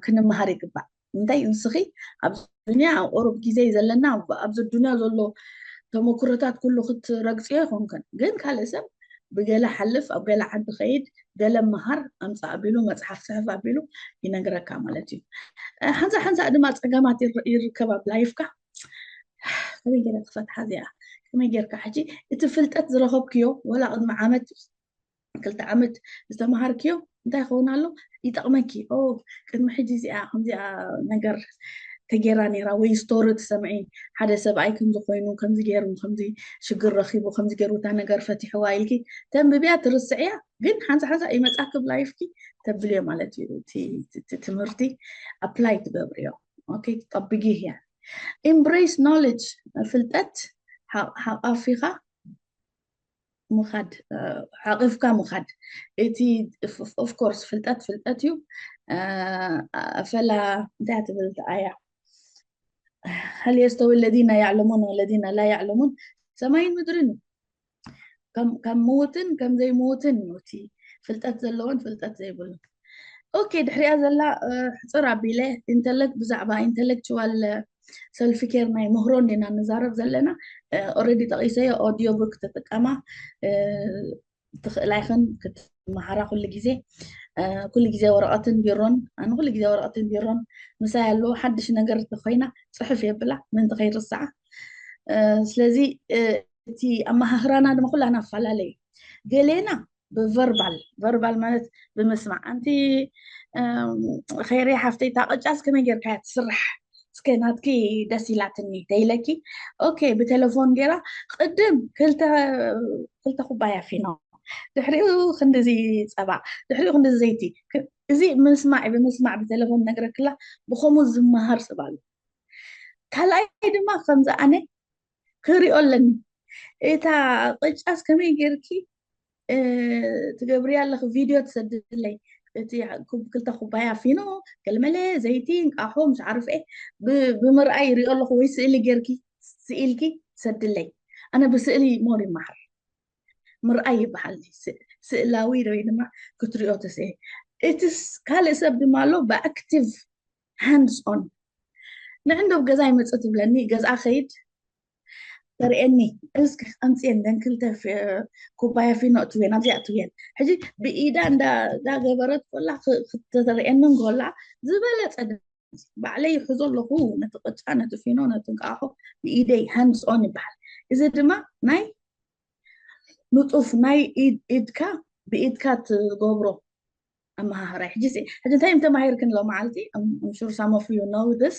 ክንመሃር ይግባእ። እንታይ ንስኺ ኣብ ዱንያ ኣብ ቁሩብ ግዜ ዘለና ኣብዚ ዱንያ ዘሎ ተመክሮታት ኩሉ ክትረግፅዮ ይኮንክን፣ ግን ካልእ ሰብ ብገለ ሓልፍ፣ ኣብ ገለ ዓዲ ከይድ፣ ገለ መሃር ኣምፃእ ኣቢሉ፣ መፅሓፍ ፅሕፍ ኣቢሉ ይነግረካ ማለት እዩ። ሓንሳ ሓንሳ ድማ ፀገማት ይርከብ ኣብ ላይፍካ። ከመይ ገይረ ክፈትሓ እዚኣ? ከመይ ጌርካ ሕጂ እቲ ፍልጠት ዝረኸብክዮ ወላ ቅድሚ ዓመት ክልተ ዓመት ዝተምሃርክዮ እንታይ ይኸውን ኣሎ? ይጠቕመኪ። ቅድሚ ሕጂ እዚኣ ከምዚኣ ነገር ተጌራ ነይራ፣ ወይ ስቶሪ ትሰምዒ፣ ሓደ ሰብኣይ ከምዚ ኮይኑ፣ ከምዚ ገይሩ፣ ከምዚ ሽግር ረኺቡ፣ ከምዚ ገይሩ እታ ነገር ፈቲሕዋ ኢልኪ ተንብብያ ትርስዕያ። ግን ሓንሳ ሓንሳ ይመፃኪ ብላይፍኪ ተብልዮ ማለት እዩ። እቲ ትምህርቲ ኣፕላይ ትገብርዮ። ኦኬ፣ ትጠብጊ እያ። Embrace knowledge፣ ፍልጠት ሓቃፊኻ ምኻድ፣ ሓቂፍካ ምኻድ። እቲ of course ፍልጠት ፍልጠት እዩ። ኣፈላ እንታይ ትብል ኣያ? هل يستوي الذين يعلمون والذين لا يعلمون؟ ሰማይን ምድርን እዩ። ከም ምውትን ከም ዘይምውትን እዩ እቲ ፍልጠት ዘለዎን ፍልጠት ዘይብሉን። ኦኬ፣ ድሕሪኣ ዘላ ሕፅር ኣቢለ ኢንተለክት፣ ብዛዕባ ኢንተሌክቹዋል ሰልፊ ኬር ናይ ምህሮ እንዲና ንዛረብ ዘለና። ኦረዲ ጠቂሰዮ፣ ኦዲዮ ቡክ ተጥቀማ ትኽእላ ይኽን ክትመሃራ ኩሉ ግዜ። ኩሉ ግዜ ወረቐትን ቢሮን፣ ኣነ ኩሉ ግዜ ወረቐትን ቢሮን ምሳይ ኣለዎ። ሓድሽ ነገር እንተኮይና ፅሕፍ የብላ ምእንቲ ከይርስዓ። ስለዚ እቲ ኣመሃህራና ድማ ኩላና ኣፈላለዩ። ገሌና ብቨርባል፣ ቨርባል ማለት ብምስማዕ፣ ኣንቲ ኸይሪ ሓፍተይ፣ እታ ቅጫስ ከመይ ጌርካያ ትስራሕ? እስከ ናትኪ ደስ ኢላትኒ ተይለኪ፣ ኦኬ፣ ብቴሌፎን ጌራ ቅድም ክልተ ኩባያ ፊኖ፣ ድሕሪኡ ክንድዚ ፀባ፣ ድሕሪኡ ክንድዚ ዘይቲ። እዚ ምስማዕ፣ ብምስማዕ ብቴሌፎን ነግረክላ፣ ብከምኡ ዝመሃር ሰብ ኣሎ። ካልኣይ ድማ ከምዚ ኣነ ክሪኦ ኣለኒ። እታ ቅጫስ ከመይ ጌርኪ ትገብርያ ኣለኺ? ቪድዮ ትሰድለይ። እቲ ክልተ ኩባያ ፊኖ፣ ገልመለ፣ ዘይቲ፣ እንቃሖ ምስ ዓርፍኤ ብምርኣይ ይሪኦ ኣለኹ። ወይ ስእሊ ጌርኪ ስኢልኪ ሰድለይ። ኣነ ብስእሊ ሞር ይመሃር። ምርኣይ ይበሃል፣ ስእላዊ ወይ ድማ ክትሪኦ ተስኤ። እቲ ካልእ ሰብ ድማ ኣሎ ብኣክቲቭ፣ ሃንድስ ኦን። ንዕንዶብ ገዛ ይመፅእ ትብለኒ፣ ገዝኣ ከይድ ተርእየኒ። እስኪ ኣምፅኤን ደን ክልተ ኩባያ ፊኖ እትውየን ኣብዚኣ እትውየን። ሕጂ ብኢዳ እንዳገበረት ኮላ ክተተርእየኒ እንኮላ ዝበለፀ ባዕለይ ይሕዞ ኣለኹ። ነቲ ቅጫ፣ ነቲ ፊኖ፣ ነቲ እንቃሖ ብኢደይ፣ ሃንድስ ኦን ይበሃል። እዚ ድማ ናይ ንጡፍ ናይ ኢድካ ብኢድካ ትገብሮ ኣመሃህራይ። ሕጂ ሕጂ እንታይ እዮም ተማሂርክን ሎ መዓልቲ? I'm sure some of you know this።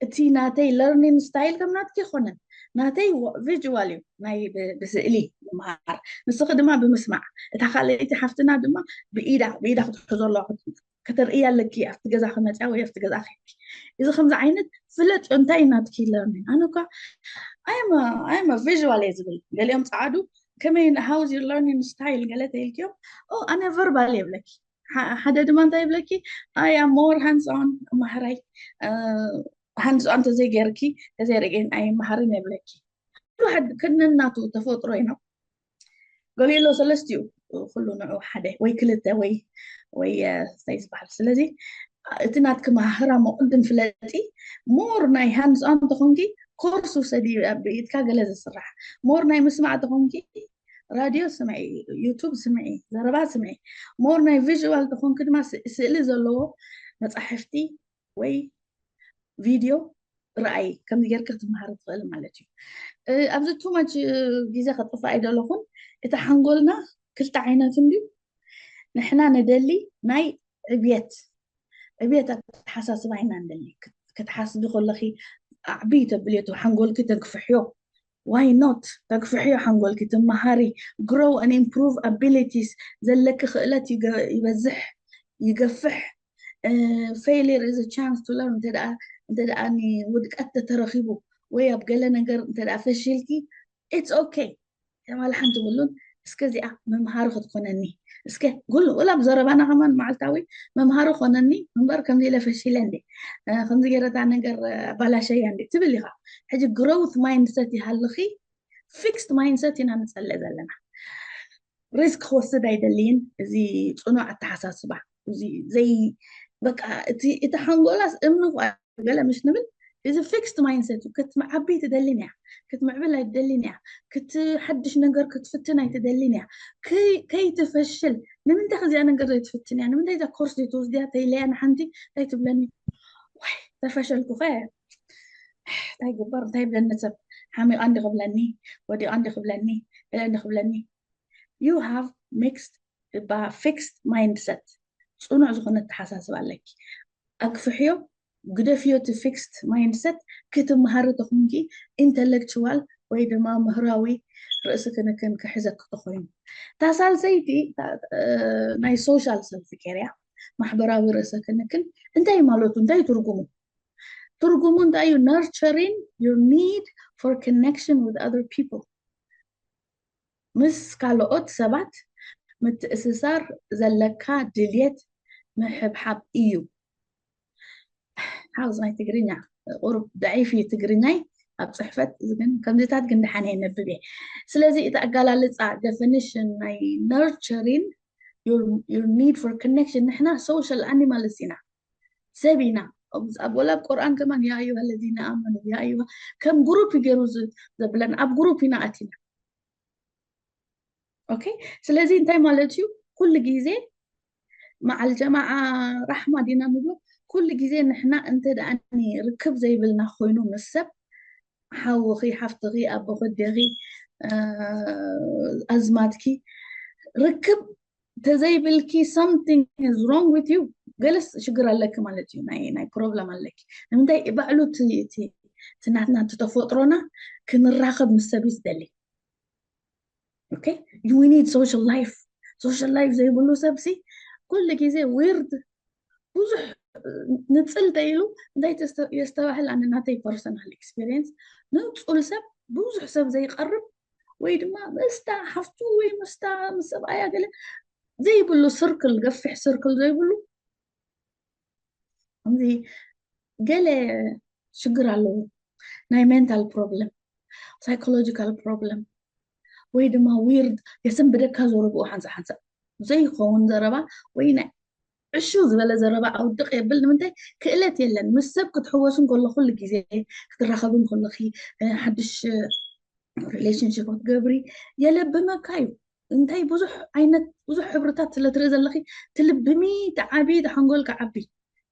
እቲ ናተይ ለርኒንግ ስታይል ከም ናትኪ ይኮነን። ናተይ ቪዥዋል እዩ፣ ናይ ብስእሊ ምምሃር። ንስኺ ድማ ብምስማዕ። እታ ካልኣይቲ ሓፍትና ድማ ብኢዳ ብኢዳ ክትሕዞ ኣለዋ፣ ከተርእያ ኣለኪ ኣብቲ ገዛ ክመፅያ ወይ ኣብቲ ገዛ ከይድኪ። እዚ ከምዚ ዓይነት ፍለጥ እንታይ ናትኪ ለርኒንግ? ኣነ እኳ I'm a visual እየ ዝብል። ገሊኦም ፀዓዱ ከመይ፣ how is your learning style ገለ ተይልክዮም፣ ኣነ ቨርባል የብለኪ። ሓደ ድማ እንታይ ይብለኪ? I am more hands on፣ ማህራይ። ሃንድስ ኦን ተዘይገይርኪ፣ ተዘይርእየን ኣይመሃርን የብለኪ። ኩሉ ሓደ ከነናቱ ተፈጥሮ ኢና። ገሊኡ ኣሎ ሰለስቲኡ፣ ኩሉ ንዑ ሓደ ወይ ክልተ ወይ ወይ እንታይ ዝበሃል። ስለዚ እቲ ናትኪ ማህራ መቕድም ፍለጢ። ሞር ናይ ሃንድስ ኦን ተኾንኪ ኮርስ ውሰዲ፣ ኣብ ብኢድካ ገለ ዝስራሕ። ሞር ናይ ምስማዕ ተኾንኪ ራድዮ ስምዒ፣ ዩቱብ ስምዒ፣ ዘረባ ስምዒ። ሞር ናይ ቪዥዋል ተኾንኪ ድማ ስእሊ ዘለዎ መፃሕፍቲ ወይ ቪድዮ ርኣይ፣ ከምዚ ጌርካ ክትመሃር ትኽእል ማለት እዩ። ኣብዚ ቱማች ግዜ ከጥፋእ ኣይደለኹን። እቲ ሓንጎልና ክልተ ዓይነት እንድዩ። ንሕና ንደሊ ናይ ዕብየት ዕብየት ኣተሓሳስባ ኢና ንደሊ። ክትሓስቢ ከለኺ ዓብዪ ተብልዮ፣ ሓንጎልኪ ተግፍሕዮ። Why not? ተግፍሕዮ ሓንጎልኪ፣ ትመሃሪ፣ grow and improve abilities፣ ዘለኪ ክእለት ይገ- ይበዝሕ፣ ይገፍሕ። Failure is a chance to learn። እንተ ደኣ ውድቀት ተተረኺቡ ወይ ኣብ ገለ ነገር እንተ ደኣ ፈሺልኪ፣ it's okay። የማል ሓንቲ ብሉን እስከ እዚኣ መምሃሪ ክትኮነኒ፣ እስከ ጉል ወላ ብዘረባና ከማን መዓልታዊ መምሃሪ ኮነኒ እምበር፣ ከምዚ ኢለ ፈሺለ እንዴ፣ ከምዚ ገረታ ነገር ኣባላሸያ እንዴ ትብል ኢኻ። ሕጂ growth mindset ይሃልኺ። Fixed mindset ኢና ንጸልእ ዘለና። ሪስክ ክወስድ ኣይደልይን። እዚ ጽኑዕ ኣተሓሳስባ፣ እዚ ዘይ በቃ እቲ እቲ ሓንጎላስ እምኒ እኮ ገለ ምሽ ንብል። እዚ fixed mindset እዩ። ክትዓቢ ትደልን እያ፣ ክትምዕብል ኣይትደልን እያ፣ ክትሓድሽ ነገር ክትፍትን ኣይትደልን እያ። ከይ- ከይትፈሽል ንምንታይ ከዚኣ ነገር ዘይትፍትን እያ? ንምንታይ እዛ ኮርስ ዘይትወስድያ? ተይለያ ንሓንቲ እንታይ ትብለኒ? ዋይ ተፈሸልኩኸ እንታይ ግበር እንታይ ብለኒ ሰብ? ሓሚቓ እንዲ ክብለኒ፣ ወዲቓ እንዲ ክብለኒ፣ ገለ እንዲ ክብለኒ። You have mixed fixed mindset። ጽኑዕ ዝኾነ ኣተሓሳስባ ኣለኪ። ኣግፍሕዮ፣ ግደፍዮ እቲ fixed mindset። ክትመሃሪ ተኾንኪ ኢንተሌክቹዋል ወይ ድማ ምህራዊ ርእሲ ክንክን ክሕዘኪ ተኾይኑ። እታ ሳልሰይቲ ናይ social self care እያ። ማሕበራዊ ርእሰ ክንክን እንታይ ማለቱ? እንታይ ትርጉሙ? ትርጉሙ እንታይ እዩ? Nurturing your need for connection with other people። ምስ ካልኦት ሰባት ምትእስሳር ዘለካ ድልየት ምሕብሓብ እዩ። ሓውዝ ናይ ትግርኛ ቁሩብ ደዒፍ እዩ ትግርኛይ ኣብ ፅሕፈት፣ ግን ከምዚታት ግን ደሓን እየ ነብብ እየ። ስለዚ እቲ ኣጋላልፃ፣ definition ናይ nurturing your need for connection፣ ንሕና social animals ኢና፣ ሰብ ኢና። ኣብ ወላ ኣብ ቁርኣን ከማን ያ ኣዩሃ ለዚነ ኣመኑ ያ ኣዩሃ፣ ከም ግሩፕ ገይሩ ዘብለና፣ ኣብ ግሩፕ ኢና ኣቲና። ኦኬ፣ ስለዚ እንታይ ማለት እዩ? ኩሉ ግዜ መዓል ጀማዓ ራሕማ ዲና ንብሎ። ኩሉ ግዜ ንሕና እንተ ደኣ ርክብ ዘይብልና ኮይኑ ምስ ሰብ፣ ሓውኺ፣ ሓፍትኺ፣ ኣቦኺ፣ ኣዴኺ፣ ኣዝማድኪ ርክብ ተዘይብልኪ፣ something is wrong with you። ገለስ ሽግር ኣለኪ ማለት እዩ። ናይ ናይ ፕሮብለም ኣለኪ። ንምንታይ? ባዕሉ እቲ እቲ ናትና ተፈጥሮና ክንራኸብ ምስ ሰብ እዩ ዝደሊ። Okay? We need social life። Social life ዘይብሉ ሰብሲ ኩሉ ግዜ weird፣ ብዙሕ ንፅል ተይሉ እንታይ የስተባህል? ኣነ ናተይ personal experience፣ ንፁል ሰብ፣ ብዙሕ ሰብ ዘይቀርብ ወይ ድማ ምስታ ሓፍቱ ወይ ምስታ ምስ ሰብኣያ ገለ ዘይብሉ፣ ስርክል፣ ገፊሕ ስርክል ዘይብሉ፣ ከምዚ ገለ ሽግር ኣለዎ። ናይ ሜንታል ፕሮብለም፣ ሳይኮሎጂካል ፕሮብለም ወይ ድማ ዊርድ የሰንብደካ ዘረብኡ ሓንሳእ ሓንሳእ ዘይኸውን ዘረባ ወይ ናይ ዕሹ ዝበለ ዘረባ ኣውድቕ የብል። ንምንታይ? ክእለት የለን። ምስ ሰብ ክትሕወሱ እንከሎ ኩሉ ግዜ ክትራኸቡ እንከለኺ ሓድሽ ሪሌሽንሽፕ ክትገብሪ የለብመካ እዩ። እንታይ ብዙሕ ዓይነት ብዙሕ ሕብርታት ስለ ትርኢ ዘለኺ ትልብሚ፣ ትዓቢ፣ ሓንጎልካ ዓቢ።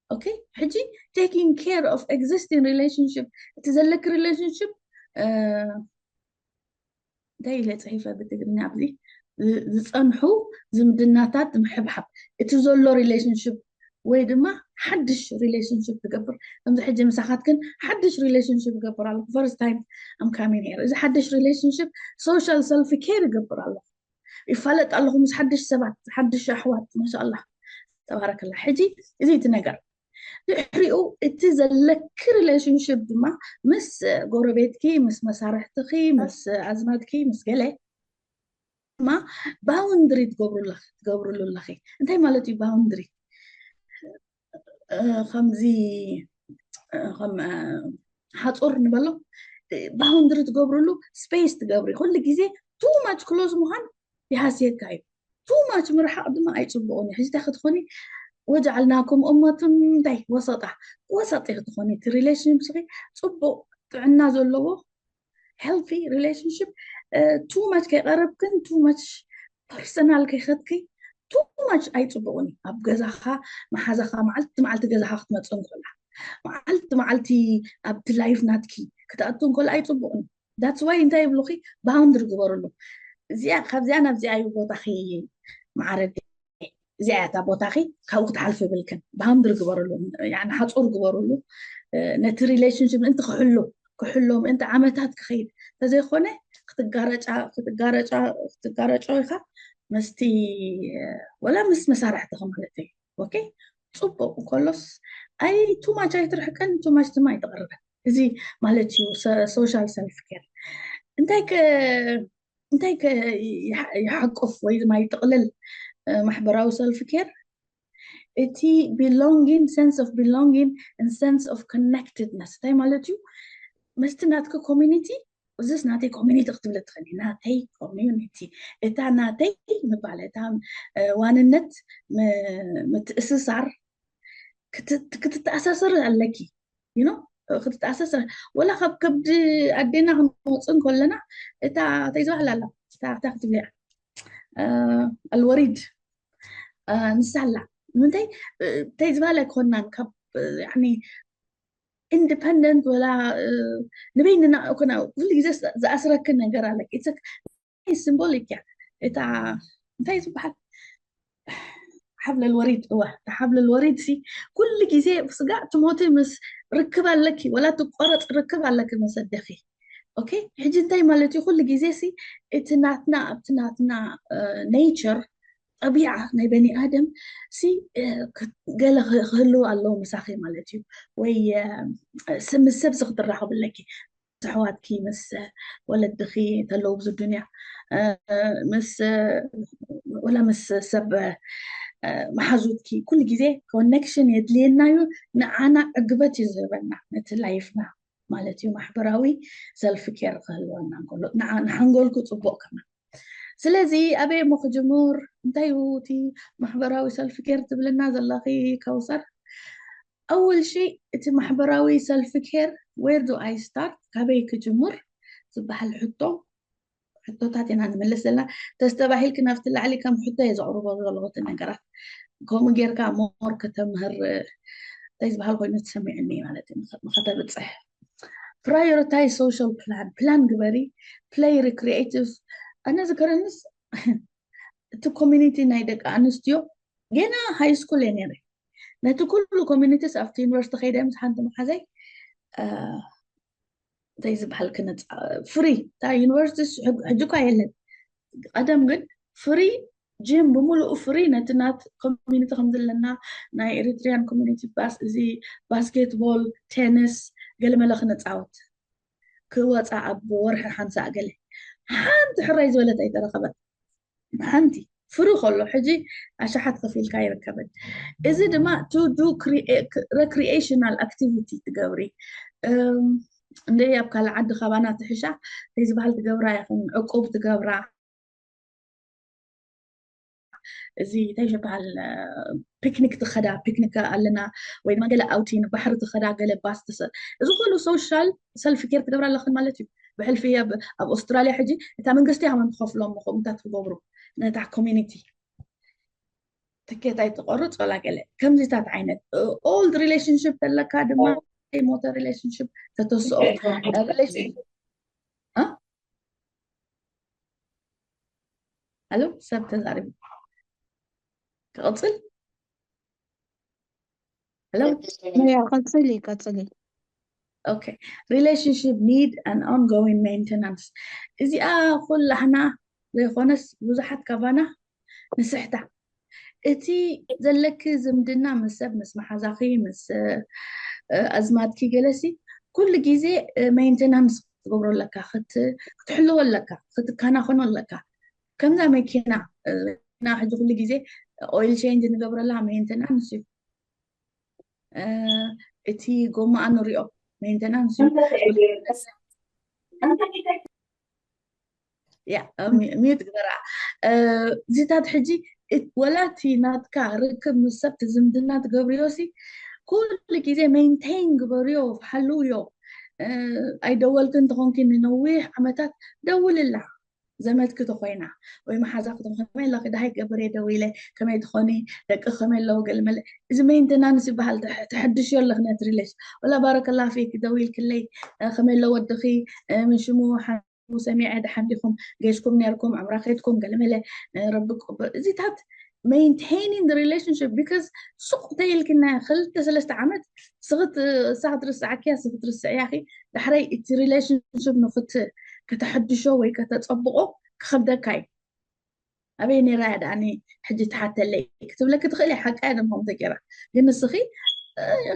Okay? ሕጂ taking care of existing relationship፣ እቲ ዘለኪ ሪሌሽንሽፕ እንታይ ኢለ ፅሒፈ ብትግርኛ ኣብዚ ዝፀንሑ ዝምድናታት ምሕብሓብ፣ እቲ ዘሎ ሪሌሽንሽፕ ወይ ድማ ሓድሽ ሪሌሽንሽፕ ትገብር። ከምዚ ሕጂ ምሳኻትክን ሓድሽ ሪሌሽንሽፕ ገብር ኣለኹ። First time I'm coming here። እዚ ሓድሽ ሪሌሽንሽፕ social self care ይገብር ኣለኹ። ይፋለጥ ኣለኹ ምስ ሓድሽ ሰባት፣ ሓድሽ ኣሕዋት። ማሻኣላ፣ ተባረከላ። ሕጂ እዚ እቲ ነገር ድሕሪኡ እቲ ዘለኪ ሪሌሽንሽፕ ድማ ምስ ጎረቤትኪ፣ ምስ መሳርሕትኺ፣ ምስ ኣዝማድኪ፣ ምስ ገለ ድማ ባውንድሪ ትገብሩሉ ኣለኺ። እንታይ ማለት እዩ ባውንድሪ? ከምዚ ከም ሓፁር ንበሎ፣ ባውንድሪ ትገብሩሉ፣ ስፔስ ትገብሪ። ኩሉ ግዜ too much close ምዃን ይሃስየካ እዩ። Too much ምርሓቕ ድማ ኣይፅቡቕን እዩ። ሕዚ እንታይ ክትኾኒ? ወጀዓልናኩም እመቱን እንታይ ወሰጣ፣ ወሰጢ ክትኾኒ፣ እቲ ሪሌሽንሽፕ ፅቡቕ ጥዕና ዘለዎ healthy relationship too much ከይቀረብክን too much personal ከይኸድኪ too much ኣይፅቡቕን እዩ። ኣብ ገዛኻ መሓዛኻ መዓልቲ መዓልቲ ገዛኻ ክትመፅእ እንከላ፣ መዓልቲ መዓልቲ ኣብቲ ላይፍ ናትኪ ክትኣቱ እንከላ ኣይፅቡቕን እዩ። That's why እንታይ ይብሉኺ? ባውንድሪ ግበርሉ። እዚኣ ካብዚኣ ናብዚኣ እዩ ቦታኺ፣ ማዕረግ እዚኣ እያ እታ ቦታኺ፣ ካብኡ ክትሓልፊ ይብልክን። ባውንድሪ ግበርሉ፣ ሓፁር ግበርሉ። ነቲ relationship ምእንቲ ክሕሉ ክሕሎ ምእንቲ ዓመታት ክኸይድ እንተዘይኮነ ክትጋረጫ ክትጋረጫ ክትጋረጮ ኢኻ መስቲ ወላ ምስ መሳርሕትኻ ማለት እዩ። ኦኬ፣ ፅቡቅ እንከሎስ ኣይ too much ኣይትርሕቀን፣ too much ድማ ኣይትቐርበን። እዚ ማለት እዩ social self care። እንታይ እንታይ ይሓቁፍ ወይ ድማ ይጥቕልል ማሕበራዊ self care? እቲ belonging, sense of belonging and sense of connectedness እንታይ ማለት እዩ? መስቲ ናትኪ community፣ እዚስ ናተይ community ክትብል ትኽእል፣ ናተይ community፣ እታ ናተይ ምባል፣ እታ ዋንነት ምትእስሳር ክትተኣሳሰር ኣለኪ። You know፣ ክትተኣሳሰር ወላ ካብ ከብዲ ኣዴና ክንወፅእ እንከለና እታ እንታይ ዝበሃል ኣላ እታ ክትብልያ ኣልወሪድ ንሳ ኣላ። ንምንታይ እንታይ ዝበሃል ኣይኮናን ካብ independent ወላ ንበይንና ኩሉ ግዜ ዝኣስረክን ነገር ኣለኪ። Symbolic እያ እታ እንታይ ዝበሃል ሓብለል ወሪድ እዋ እታ ሓብለል ወሪድ ሲ ኩሉ ግዜ ስጋ ትሞቲ ምስ ርክብ ኣለኪ ወላ ትቆረፅ ርክብ ኣለኪ ምስ ኣደኺ። ኦኬ፣ ሕጂ እንታይ ማለት እዩ? ኩሉ ግዜ ሲ እቲ ናትና ኣብቲ ናትና nature ጠቢዓ ናይ በኒ ኣደም ሲ ገለ ክህልው ኣለዎ ምሳኺ ማለት እዩ። ወይ ምስ ሰብ ሲ ክትራኸብ ኣለኪ ኣሕዋትኪ ምስ ወለድኺ ተለዉ ብዙ ዱንያ ምስ ወላ ምስ ሰብ መሓዙትኪ ኩሉ ግዜ connection የድልየና እዩ። ንዓና ዕግበት እዩ ዝህበና ነቲ life ና ማለት እዩ። ማሕበራዊ self care ክህልወና እንከሎ ንሓንጎልኩ ፅቡቅ ከማ ስለዚ ኣበይ እሞ ክጅምር እንታይ እዩ እቲ ማሕበራዊ self care ትብልና ዘለኺ ከውሰር? ኣወል ሺ እቲ ማሕበራዊ self care where do I start ካበይ ክጅምር ዝበሃል ሕቶ ሕቶታት ኢና ንምልስ ዘለና። ተስተባሂልክ ናብቲ ላዕሊ ከም ሕቶ እየ ዘቕርቦ ዘለኹ እቲ ነገራት። ከምኡ ጌርካ more ከተምህር እንታይ ዝበሃል ኮይኑ ትሰሚዕኒ ማለት እዩ ከተብፅሕ። Prioritize social plan፣ plan ግበሪ። Play፣ recreative። ኣነ ዝከረንስ እቲ community ናይ ደቂ ኣንስትዮ ገና high school እየ ነይረ። ነቲ ኩሉ communities ኣብቲ ዩኒቨርሲቲ ከይደ ምስ ሓንቲ መሓዘይ እንታይ ዝበሃል ክነፃ free እታ ዩኒቨርሲቲ ሕጂ እኳ የለን። ቀደም ግን free gym ብምሉኡ free ነቲ ናት community ከም ዘለና ናይ Eritrean community ባስ እዚ basketball፣ tennis ገለመለ ክነፃወት ክወፃ ኣብ ወርሒ ሓምሳ ገለ ሓንቲ ሕራይ ዝበለት ኣይተረኸበት ሓንቲ free ከሎ ሕጂ ኣሽሓት ከፊልካ ይርከበን። እዚ ድማ to do recreational activity ትገብሪ እንደ ኣብ ካልእ ዓዲ ካባና ትሕሻ እንታይ ዝበሃል ትገብራ ኢኹም ዕቁብ ትገብራ እዚ እንታይ ዝበሃል ፒክኒክ ትኸዳ ፒክኒክ ኣለና ወይ ድማ ገለ outing ባሕሪ ትኸዳ ገለ ባስ ትሰ እዚ ኩሉ social self care ትገብራ ኣለኽን ማለት እዩ። ብሕልፊ ኣብ ኣውስትራልያ ሕጂ እታ መንግስቲ ሃመን ትኸፍሎም ከምኡታት ክገብሩ ነታ community ትኬት ኣይትቆርፅ ወላ ገለ ከምዚታት ዓይነት old relationship ተለካ ድማ ሞተ relationship ተተስኦ ኣሎ ሰብ ተዛሪቡ ክቕፅል ቀፅሊ ቀፅሊ okay relationship need an ongoing maintenance እዚኣ ኩላህና ዘይኮነስ ብዙሓት ካባና ንስሕታ እቲ ዘለኪ ዝምድና ምስ ሰብ ምስ መሓዛኺ ምስ ኣዝማድኪ ገለሲ ኩሉ ግዜ maintenance ክትገብሮ ኣለካ ክትሕልዎ ኣለካ ክትከናኸኖ ኣለካ ከምዛ መኪና ና ሕጂ ኩሉ ግዜ oil change ንገብረላ maintenance እዩ እቲ ጎማኣ ንሪኦ maintenance እዩ ሚዩት ግበራ እዚታት ሕጂ ወላ እቲ ናትካ ርክብ ምስ ሰብ ዝምድና ትገብርዮ ሲ ኩሉ ግዜ maintain ግበርዮ ሓልውዮ ኣይደወልክ እንተኾንኪ ንነዊሕ ዓመታት ደውልላ ዘመድኪ ተኾይና ወይ መሓዛኪ ተኾይና ከመይ ኣለኺ ደሃይ ገበሬ ደዊለ ከመይ ትኾኒ ደቂ ከመይ ኣለዉ ገለመለ እዚ maintenance ይበሃል ተሐድሽዮ ኣለኺ ነቲ relation ወላ ባረከላ ፊክ ደዊልክለይ ከመይ ኣለዎ ወድኺ ምን ሽሙ ሰሚዐ ደሓን ዲኹም ገይሽኩም ነርኩም ዕምራ ከይድኩም ገለመለ ረቢ ቅቡል እዚታት maintaining the relationship, because ሱቕ ተይልክና ክልተ ሰለስተ ዓመት ስኽት እሳ ክትርስዓኪያ ስኽት ርስዕያኺ፣ ዳሕራይ እቲ relationship ንክት ከተሐድሾ ወይ ከተፀብቆ ክኸብደካ እዩ። ኣበይ ነይራ እያ ደኣኒ ሕጂ ትሓተለይ ክትብለኪ ትኽእል እያ። ሓቃ እያ ደሞ ከምተ ገይራ። ግን ንስኺ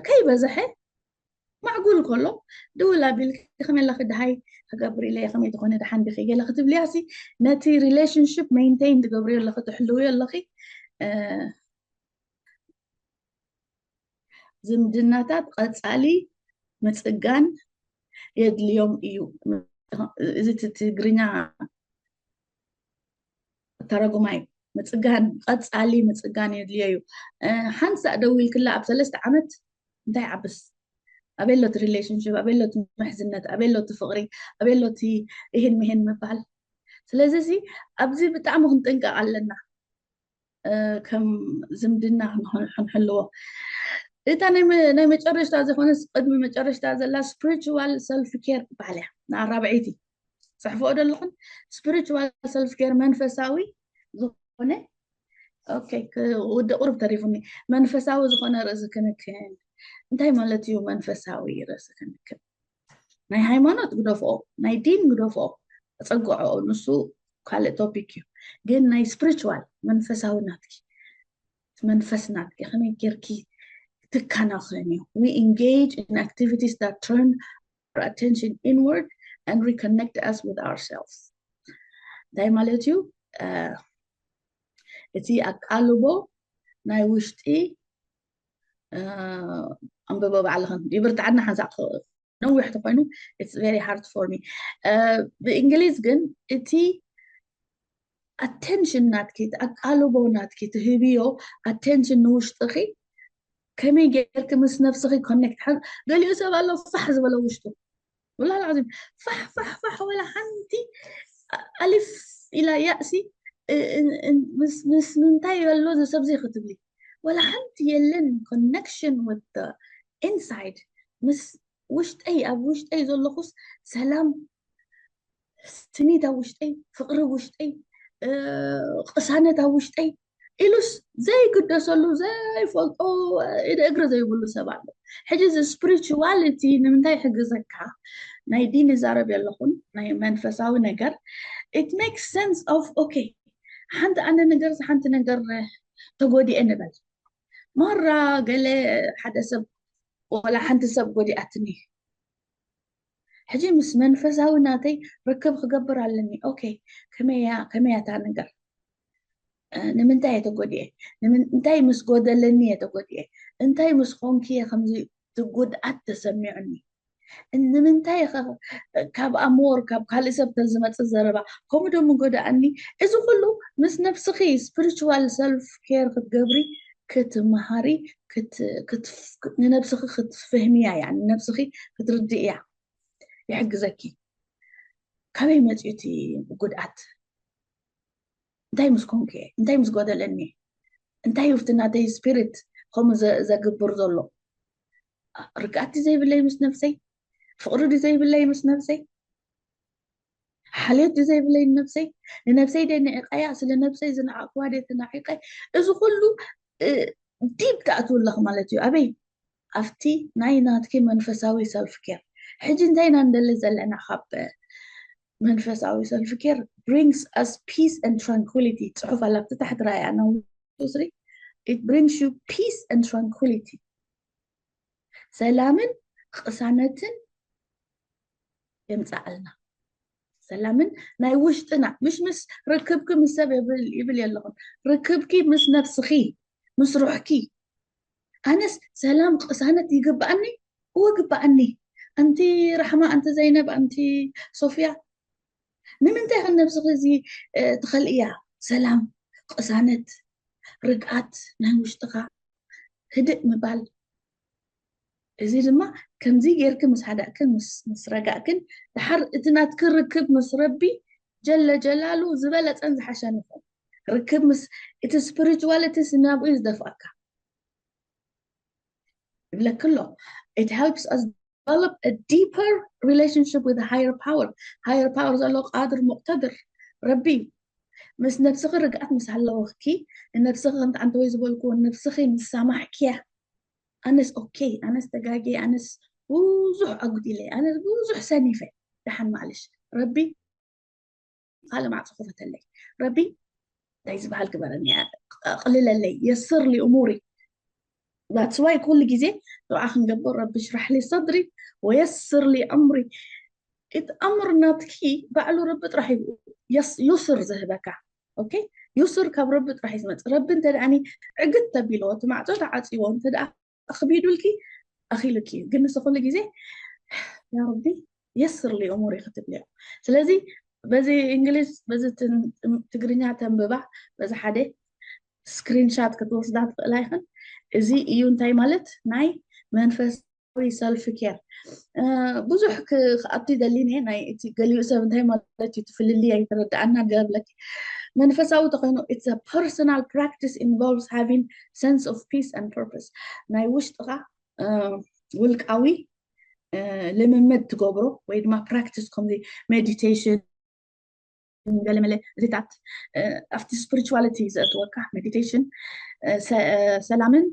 ከይበዝሐ ማዕጉል ከሎ ድውል ኣቢልኪ ከመይ ኣለኺ ደሃይ ክገብር ኢለ ከመይ ትኾነ ደሓን ዲኺ ገለ ክትብልያ ሲ ነቲ relationship maintain ትገብርዮ ኣለኺ ትሕልውዮ ኣለኺ። ዝምድናታት ቀፃሊ ምፅጋን የድልዮም እዩ። እዚ ትግርኛ ተረጉማይ ምፅጋን ቀፃሊ ምፅጋን የድልዮ እዩ። ሓንሳእ ደዊልክላ ኣብ ሰለስተ ዓመት እንታይ ዓብስ ኣበይ ኣሎ እቲ relationship ኣበይ ኣሎ እቲ ምሕዝነት ኣበይ ኣሎ እቲ ፍቅሪ ኣበይ ኣሎ እቲ ይህን ምሂን ምባል። ስለዚ እዚ ኣብዚ ብጣዕሚ ክንጥንቀቅ ኣለና። ከም ዝምድና ክንሕልዎ እታ ናይ መጨረሽታ ዝኾነስ ቅድሚ መጨረሽታ ዘላ spiritual self care ትበሃል እያ። ንኣራብዐይቲ ፅሕፍኦ ደለኹን spiritual self care መንፈሳዊ ዝኾነ ወዲ ቁሩብ ተሪፉኒ መንፈሳዊ ዝኾነ ርእሲ ክንክን እንታይ ማለት እዩ? መንፈሳዊ ርእሲ ክንክን ናይ ሃይማኖት ግደፍኦ፣ ናይ ዲን ግደፍኦ፣ ኣፀግዖ ንሱ ካልእ topic እዩ። ግን ናይ spiritual መንፈሳዊ ናትኪ መንፈስ ናትኪ ከመይ ጌርኪ ትከናኸንዮ? We engage in activities that turn our attention inward and reconnect us with ourselves። እንታይ ማለት እዩ? እቲ ኣቃልቦ ናይ ውሽጢ ኣንብቦ ባዕልኽን ይብርትዓና ሓንሳእ ነዊሕ ተኮይኑ it's very hard for me። ብእንግሊዝ ግን እቲ attention ናትኪ እቲ ኣቃልቦ ናትኪ ትህብዮ attention ንውሽጥኺ ከመይ ጌርኪ ምስ ነብስኺ connect። ገሊኡ ሰብ ኣሎ ፋሕ ዝበለ ውሽጡ ወላ ላዚም ፋሕ ፋሕ ፋሕ ወላ ሓንቲ ኣሊፍ ኢላ ያእሲ ምስ ምንታይ ኣሎ እዚ ሰብ እዚ ክትብሊ ወላ ሓንቲ የለን connection with inside ምስ ውሽጠይ ኣብ ውሽጠይ ዘለኹስ ሰላም ስኒት ኣብ ውሽጠይ ፍቅሪ ውሽጠይ ቅሳነት ኣብ ውሽጠይ ኢሉስ ዘይግደሰሉ ዘይፈልጦ ኢደ እግሪ ዘይብሉ ሰብ ኣሎ። ሕጂ እዚ spirituality ንምንታይ ይሕግዘካ? ናይ ዲን ይዛረብ የለኹን ናይ መንፈሳዊ ነገር it makes sense of okay ሓንቲ ኣነ ነገር ሓንቲ ነገር ተጎዲኤ ንበል ማራ ገለ ሓደ ሰብ ወላ ሓንቲ ሰብ ጎዲኣትኒ ሕጂ ምስ መንፈሳዊ ናተይ ርክብ ክገብር ኣለኒ okay ከመያ ከመያ እታ ነገር ንምንታይ እየ ተጎዲኤ እንታይ ምስ ጎደለኒ እየ ተጎዲኤ እንታይ ምስ ኮንኪ እየ ከምዚ ትጉድኣት ተሰሚዑኒ ንምንታይ ካብ ኣሞር ካብ ካልእ ሰብ ተዝመፅእ ዘረባ ከምኡ ዶ ምጎዳኣኒ እዚ ኩሉ ምስ ነብስኺ spiritual self care ክትገብሪ ክትመሃሪ ንነብስኺ ክትፍህምያ እያ ንነብስኺ ክትርድእያ ይሕግዘኪ ካበይ መፅኡ እቲ ጉድኣት እንታይ ምስ ኮንኩ እየ እንታይ ምስ ጎደለኒ እንታይ ውፍቲ ናተይ spirit ከምኡ ዘግብር ዘሎ ርግኣት ዘይብለይ ምስ ነብሰይ ፍቅሪ ዘይብለይ ምስ ነብሰይ ሓልዮት ዘይብለይ ንነብሰይ ንነብሰይ ደ ንዕቀያ ስለ ነብሰይ ዝነዓቅዋ ደ ተናዒቀ እዚ ኩሉ deep ትኣትው ኣለኽ ማለት እዩ ኣበይ ኣብቲ ናይ ናትኪ መንፈሳዊ self care ሕጂ እንታይ ኢና ንደሊ ዘለና ካብ መንፈሳዊ self care brings us peace and tranquility ፅሑፍ ኣላ ኣብቲ ታሕቲ ራእያ ናውስሪ it brings you peace and tranquility ሰላምን ቅሳነትን የምፃኣልና ሰላምን ናይ ውሽጥና ምሽ ምስ ርክብኪ ምስ ሰብ ይብል የለኹም ርክብኪ ምስ ነብስኺ ምስ ሩሕኪ ኣነስ ሰላም ቅሳነት ይግብኣኒ እወ ግብኣኒ ኣንቲ ራሕማ ኣንቲ ዘይነብ ኣንቲ ሶፍያ ንምንታይ ከ ነብስኺ እዚ ትኸልእያ ሰላም ቅሳነት ርግኣት ናይ ውሽጥኻ ህድእ ምባል እዚ ድማ ከምዚ ጌርኪ ምስ ሃዳእክን ምስ ረጋእክን ድሓር እቲ ናትኪ ርክብ ምስ ረቢ ጀለ ጀላሉ ዝበለፀን ዝሓሸን ይኸውን ርክብ ምስ እቲ spirituality ናብኡ እዩ ዝደፍኣካ ይብለኪ ኣሎ it helps us develop a deeper relationship with a higher power higher power ዘሎ ቃድር ሙቅተድር ረቢ ምስ ነብስኺ ርግኣት ምስ ሃለወኪ፣ ንነብስኺ ከምቲ ኣንተ ወይ ዝበልክዎ፣ ንነብስኺ ምስ ሰማሕክያ፣ ኣነስ ኦኬ፣ ኣነስ ተጋጌ፣ ኣነስ ብዙሕ ኣጉዲለ፣ ኣነስ ብዙሕ ሰኒፈ፣ ደሓን ማዕልሽ፣ ረቢ ካልእ ማዕጾ ክፈተለይ፣ ረቢ እንታይ ዝበሃል ግበረኒ፣ ኣቕልለለይ፣ የስር ሊ እሙሪ። That's why ኩሉ ግዜ ዱዓ ክንገብር፣ ረቢ ሽራሕ ሊ ሰድሪ ወየስር ሊ ኣምሪ። እቲ ኣምር ናትኪ ባዕሉ ረቢ ጥራሕ እዩ የስ- ዩስር ዝህበካ። ኦኬ፣ ዩስር ካብ ረቢ ጥራሕ እዩ ዝመጽእ። ረቢ እንተ ደኣኒ ዕግት ተቢልዎ፣ እቲ ማዕጾ ተዓጽይዎ እንተ ደኣ ኣኽቢዱልኪ፣ ኣኺሉኪ እዩ። ግን ንሱ ኩሉ ግዜ ያ ረቢ የስር ሊ እሙሪ ክትብልዮ። ስለዚ በዚ እንግሊዝ፣ በዚ ትን- ትግርኛ ተንብባ፣ በዚ ሓደ ስክሪንሻት ክትወስዳ ትኽእላ ይኽን። እዚ እዩ እንታይ ማለት ናይ መንፈሳዊ ሰልፍ ኬር። ብዙሕ ክኣቱ ይደሊን እየ፣ ናይ እቲ ገሊኡ ሰብ እንታይ ማለት እዩ ትፍልልይ ኣይተረድኣና ገብለኪ። መንፈሳዊ ተኮይኑ it's a personal practice involves having sense of peace and purpose። ናይ ውሽጥኻ ውልቃዊ ልምምድ ትገብሮ ወይ ድማ ፕራክቲስ፣ ከምዚ ሜዲቴሽን፣ ገለመለ እዚታት ኣብቲ ስፒሪቹዋሊቲ ዘእትወካ ሜዲቴሽን ሰላምን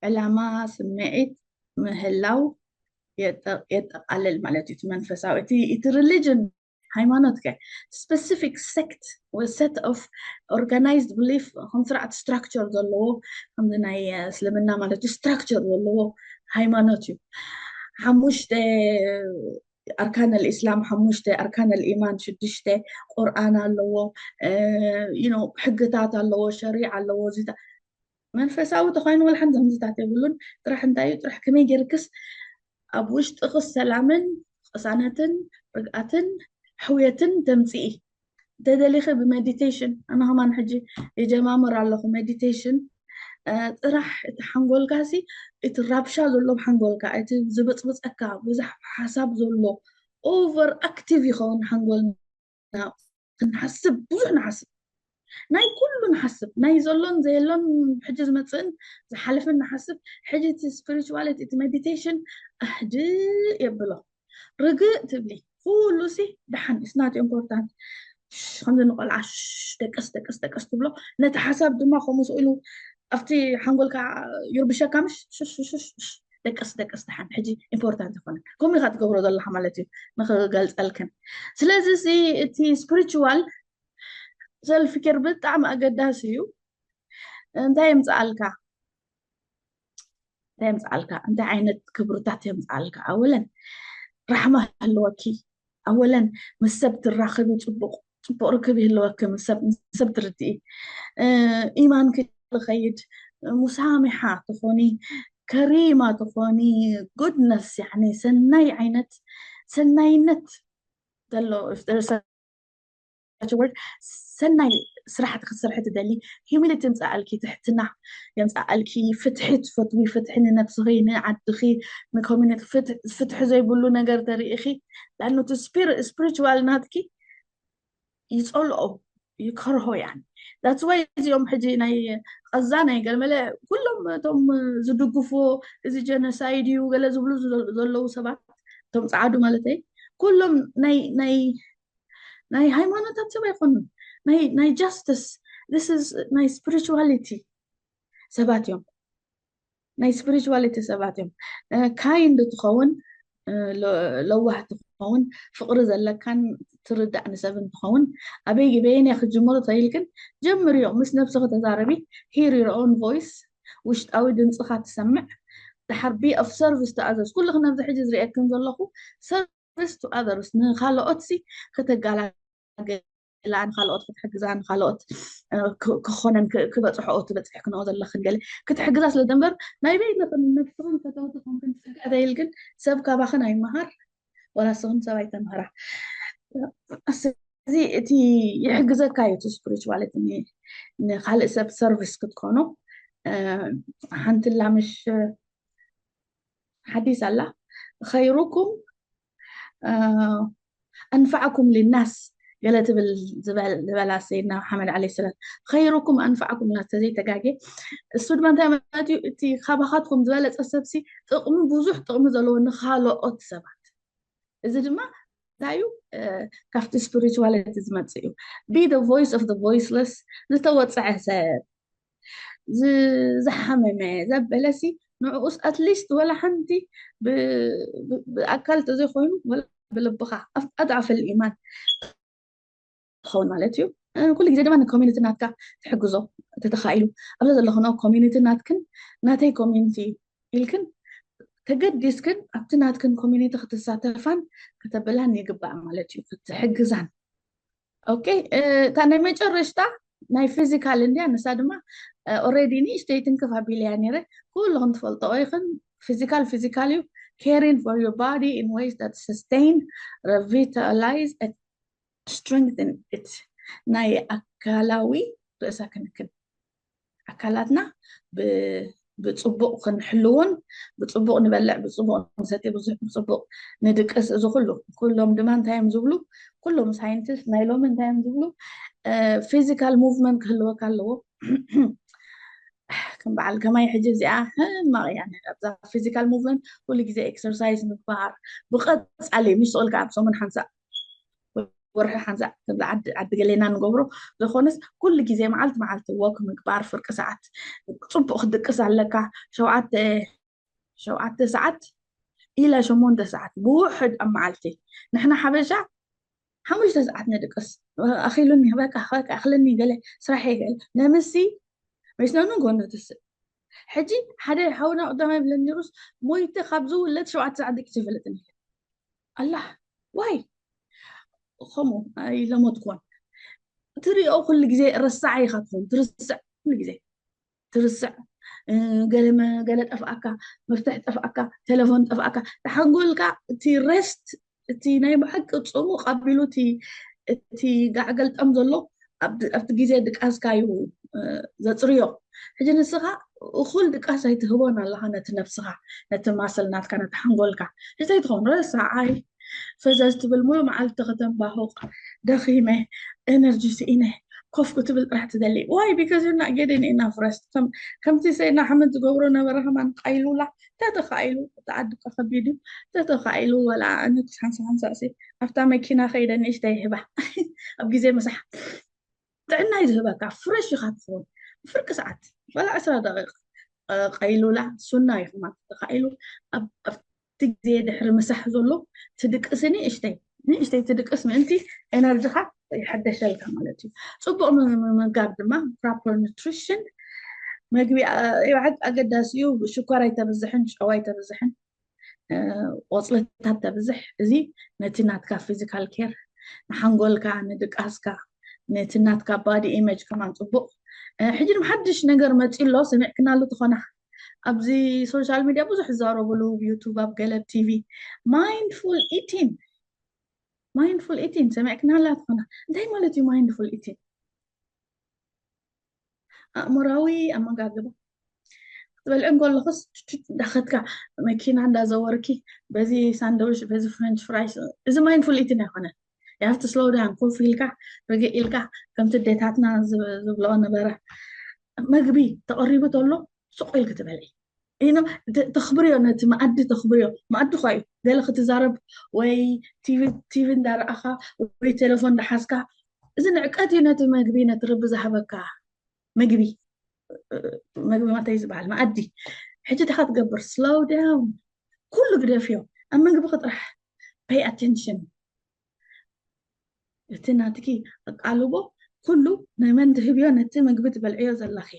ዕላማ ስምዒት ምህላው የጠቃልል ማለት እዩ። እቲ መንፈሳዊ እቲ ሪሊጅን ሃይማኖት ከ ስፔሲፊክ ሴክት ወይ ሴት ኦፍ ኦርጋናይዝድ ብሊፍ ከም ስርዓት ስትራክቸር ዘለዎ ከምዚ ናይ እስልምና ማለት እዩ ስትራክቸር ዘለዎ ሃይማኖት እዩ። ሓሙሽተ ኣርካን ልእስላም ሓሙሽተ ኣርካን ልኢማን ሽዱሽተ ቁርኣን ኣለዎ። ሕግታት ኣለዎ፣ ሸሪዓ ኣለዎ። እዚ መንፈሳዊ ተኮይኑ ወላ ሓንቲ ከምዚታት የብሉን። ጥራሕ እንታይ እዩ ጥራሕ ከመይ ገይርክስ ኣብ ውሽጥክስ ሰላምን ቅሳነትን ርግኣትን ሕውየትን ተምፅኢ። እንተደሊኺ ብሜዲቴሽን፣ ኣነ ከማን ሕጂ ይጀማምር ኣለኹ ሜዲቴሽን። ጥራሕ እቲ ሓንጎልካ ሲ እቲ ራብሻ ዘሎ ሓንጎልካ፣ እቲ ዝብፅብፀካ ብዙሕ ሓሳብ ዘሎ ኦቨር ኣክቲቭ ይኸውን ሓንጎልና። ክንሓስብ ብዙሕ ንሓስብ፣ ናይ ኩሉ ንሓስብ፣ ናይ ዘሎን ዘየሎን ሕጂ ዝመፅእን ዝሓለፈን ንሓስብ። ሕጂ እቲ ስፒሪቹዋሊቲ እቲ ሜዲቴሽን ኣህድእ የብሎ። ርግእ ትብሊ ኩሉ ሲ ደሓን is not important። ከምዚ ንቆልዓ ደቀስ ደቀስ ደቀስ ትብሎ፣ ነቲ ሓሳብ ድማ ከምኡ ስኢሉ ኣብቲ ሓንጎልካ ይርብሸካ ምሽ ሽሽሽሽ ደቀስ ደቀስ ደሓን ሕጂ ኢምፖርታንት ይኮነ። ከምኡ ኢካ ትገብሮ ዘለካ ማለት እዩ ንክገልፀልክን። ስለዚ እዚ እቲ ስፒሪቹዋል ሰልፍ ኬር ብጣዕሚ ኣገዳሲ እዩ። እንታይ የምፅኣልካ? እንታይ የምፅኣልካ? እንታይ ዓይነት ክብርታት የምፅኣልካ? ኣወለን ራሕማ ህልወኪ። ኣወለን ምስ ሰብ ትራኸቢ ፅቡቅ ፅቡቅ ርክብ ይህልወኪ። ምስ ሰብ ትርድኢ፣ ኢማንኪ ዝኸይድ፣ ሙሳሚሓ ትኾኒ፣ ከሪማ ትኾኒ፣ ጉድነስ ያኒ ሰናይ ዓይነት ሰናይነት ዘሎ ሰናይ ስራሕቲ ክትሰርሒ ትደሊ፣ ሂዩሚሊቲ የምፅኣልኪ፣ ትሕትና የምፅኣልኪ፣ ፍትሒ ትፈትዊ፣ ፍትሒ ንነብስኺ ንዓድኺ ንኮሚኒቲ፣ ፍትሒ ዘይብሉ ነገር ተሪኢኺ፣ ላኣኑ እቲ ስፒሪቹዋል ናትኪ ይፀልኦ ይከርሆ። ያን that's why እዚኦም ሕጂ ናይ ቀዛ ናይ ገለመለ ኩሎም እቶም ዝድግፍዎ እዚ ጀኖሳይድ እዩ ገለ ዝብሉ ዘለዉ ሰባት፣ እቶም ፀዓዱ ማለተይ፣ ኩሎም ናይ ናይ ናይ ሃይማኖታት ሰብ ኣይኮኑን። ናይ ናይ ጃስትስ፣ this is ናይ ስፒሪቹዋሊቲ ሰባት እዮም። ናይ ስፒሪቹዋሊቲ ሰባት እዮም። ካይንድ ትኸውን፣ ለዋህ ትኸውን፣ ፍቅሪ ዘለካን ትርዳእ ንሰብ እንትኸውን፣ ኣበይ በየን ክትጅምሩ ተይልክን ጀምርዮ። ምስ ነብስኺ ተዛረቢ፣ hear your own voice፣ ውሽጣዊ ድምፅኻ ትሰምዕ። ድሓር be of service to others። ኩልኽን ኣብዚ ሕጂ ዝርእየክን ዘለኹ service to others፣ ንካልኦት ሲ ከተጋላገላ፣ ንካልኦት ክትሕግዛ፣ ንካልኦት ክኾነን ክበፅሕኦ ትበፅሕ ክንኦ ዘለኽን ገለ ክትሕግዛ ስለ ደንበር ናይ በይንኽን ነብስኽን ፈተውቲ ኮንክን ትፅግዕ ተይልክን ሰብ ካባኽን ኣይመሃር። ወላ ንስኽን ሰብ ኣይተምሃራ። እዚ እቲ ይሕግዘካ እዩ እቲ ስፒሪቹዋሊቲ ንካልእ ሰብ ሰርቪስ ክትኮኖ። ሓንቲ ላምሽ ሓዲስ ኣላ ኸይሩኩም ኣንፋዕኩም ሊናስ ገለ ትብል ዝበላ ሰይድና ሓመድ ዓለ ሰላም ኸይሩኩም ኣንፋዕኩም ናስ ተዘይተጋጌ። እሱ ድማ እንታይ ማለት እዩ? እቲ ካባኻትኩም ዝበለፀ ሰብሲ ጥቕሚ ብዙሕ ጥቕሚ ዘለዎ ንኻልኦት ሰባት። እዚ ድማ እንታይ እዩ? ካብቲ spirituality ዝመፅእ እዩ። Be the voice of the voiceless። ዝተወፀዐ ሰብ፣ ዝሓመመ፣ ዘበለሲ፣ ንዕኡስ at least ወላ ሓንቲ ብኣካል ተዘይኮይኑ ወላ ብልብኻ ኣድዓፈል ኢማን ትኸውን ማለት እዩ። ኩሉ ግዜ ድማ ንኮሚኒቲ ናትካ ትሕግዞ ተተኻኢሉ፣ ኣብዛ ዘለኽኖ ኮሚኒቲ ናትክን ናተይ ኮሚኒቲ ኢልክን ተገዲስክን ኣብቲ ናትክን ኮሚኒቲ ክትሳተፋን ከተበላን ይግባእ ማለት እዩ። ክትሕግዛን። ኦኬ፣ እታ ናይ መጨረሽታ ናይ ፊዚካል እንድያ። ንሳ ድማ ኦሬዲ ንእሽተይ ትንክፍ ኣቢለያ ነይረ። ኩልኹም ትፈልጦ ኢኽን። ፊዚካል ፊዚካል እዩ። Caring for your body in ways that sustain, revitalize, strengthen it። ናይ ኣካላዊ ርእሰ ክንክን ኣካላትና ብፅቡቅ ክንሕልውን፣ ብፅቡቅ ንበልዕ፣ ብፅቡቅ ንሰቲ፣ ብፅቡቅ ንድቅስ፣ እዚ ኩሉ ኩሎም ድማ እንታይ እዮም ዝብሉ? ኩሎም ሳይንቲስት ናይ ሎሚ እንታይ እዮም ዝብሉ? ፊዚካል ሙቭመንት ክህልወካ ኣለዎ። ከም በዓል ከማይ ሕጂ እዚኣ ሕማቕ እያ። ኣብዛ ፊዚካል ሙቭመንት ኩሉ ግዜ ኤክሰርሳይዝ ምግባር ብቐፃሊ ምስ ስቕልካ ኣብ ሰሙን ሓንሳእ ወርሒ ሓንሳእ ከምዚ ዓዲ ገሌና ንገብሮ። ዝኾነስ ኩሉ ግዜ መዓልቲ መዓልቲ ወክ ምግባር፣ ፍርቂ ሰዓት ፅቡቅ ክትድቅስ ኣለካ። ሸውዓተ ሸውዓተ ሰዓት ኢላ ሸሞንተ ሰዓት ብውሕድ ኣብ መዓልቲ። ንሕና ሓበሻ ሓሙሽተ ሰዓት ንድቅስ። ኣኺሉኒ በቃ በቃ ኣኽለኒ ገለ ስራሕ ገለ ነምሲ መሽነኑ ጎኑ ትስእ። ሕጂ ሓደ ሓውና ቀዳማይ ብለኒ ሩስ ሞይተ ካብ ዝውለድ ሸውዓተ ሰዓት ደቂሰ ይፈልጥን ኣላ ዋይ ከምኡ ኣይለሞትኩን። ትሪኦ ኩሉ ግዜ ረሳዕ ኢኻ ትኸውን። ትርስዕ ኩሉ ግዜ ትርስዕ። ገለ ጠፍኣካ፣ መፍትሕ ጠፍኣካ፣ ቴሌፎን ጠፍኣካ፣ ተሓንጎልካ እቲ ሬስት እቲ ናይ ብሓቂ ፅሙቕ ኣቢሉ እቲ ጋዕገልጠም ዘሎ ኣብቲ ግዜ ድቃስካ እዩ ዘፅርዮ። ሕጂ ንስኻ እኹል ድቃስ ኣይትህቦን ኣለኻ ነቲ ነብስኻ፣ ነቲ ማስል ናትካ፣ ነቲ ሓንጎልካ። ሕጂ ትኸውን ረሳዓይ ፈዘዝ ትብል ሙሉ መዓልቲ ከተንባሁቕ ደኺመ ኤነርጂ ስኢነ ኮፍ ክትብል ጥራሕ ትደሊ። Why? Because you're not getting enough rest። ከምቲ ሰይድና ሓመድ ዝገብሮ ነበረ ከማን ቃይሉላ ተተኻኢሉ እቲ ዓዲ ከቢድ እዩ። ተተኻኢሉ ወላ ኣነ ክስ ሓንሳ ሓንሳ ሲ ኣብታ መኪና ከይደ ንእሽተይ ይህባ ኣብ ግዜ ምሳሕ ጥዕና እዩ ዝህበካ። ፍረሽ ኢኻ ትኸውን። ፍርቂ ሰዓት ወላ ዕስራ ደቂቕ ቀይሉላ ሱና እዩ ከማን ተተኻኢሉ ኣብቲ ግዜ ድሕሪ ምሳሕ ዘሎ ትድቅስ ንእሽተይ ንእሽተይ ትድቅስ ምእንቲ ኤነርጂኻ ይሐደሸልካ ማለት እዩ። ፅቡቅ ምምጋብ ድማ ፕሮፐር ኑትሪሽን መግቢ ብሓቂ ኣገዳሲ እዩ። ሽኮር ኣይተብዝሕን፣ ጨው ኣይተብዝሕን፣ ቆፅልታት ተብዝሕ። እዚ ነቲ ናትካ ፊዚካል ኬር ንሓንጎልካ ንድቃስካ ነቲ ናትካ ባዲ ኢመጅ ከማን ፅቡቅ። ሕጂ ድማ ሓድሽ ነገር መፂ ኣሎ ሰሚዕክናሉ ትኾና ኣብዚ ሶሻል ሚድያ ብዙሕ ዝዛረብሉ ዩቱብ ኣብ ገለ ቲቪ ማይንድፉል ኢቲን ማይንድፉል ኢቲን ሰሚዕክናላ ትኾና። እንታይ ማለት እዩ ማይንድፉል ኢቲን? ኣእምራዊ ኣመጋግባ ክትበልዕ እንከለኹስ እንዳኸትካ መኪና እንዳዘወርኪ በዚ ሳንደዊች በዚ ፍሬንች ፍራይስ እዚ ማይንድፉል ኢቲን ኣይኮነን። You have to slow down ኮፍ ኢልካ ርግእ ኢልካ ከምቲ ኣዴታትና ዝብልኦ ነበረ መግቢ ተቐሪቡ ተሎ ስቕ ኢልክ ትበልዒ ተኽብርዮ ነቲ መኣዲ ተኽብርዮ መኣዲ ኳ እዩ ገለ ክትዛረብ ወይ ቲቪ እንዳረኣኻ ወይ ቴሌፎን እንዳሓዝካ እዚ ንዕቀት እዩ ነቲ መግቢ ነቲ ርቢ ዝሃበካ ምግቢ ምግቢ ማታይ ዝበሃል መኣዲ ሕጂ ድኻ ትገብር slow down ኩሉ ግደፍዮ ኣብ ምግቢ ክጥራሕ pay attention እቲ ናትኪ ኣቃልቦ ኩሉ ናይ መን ትህብዮ ነቲ ምግቢ ትበልዕዮ ዘለኺ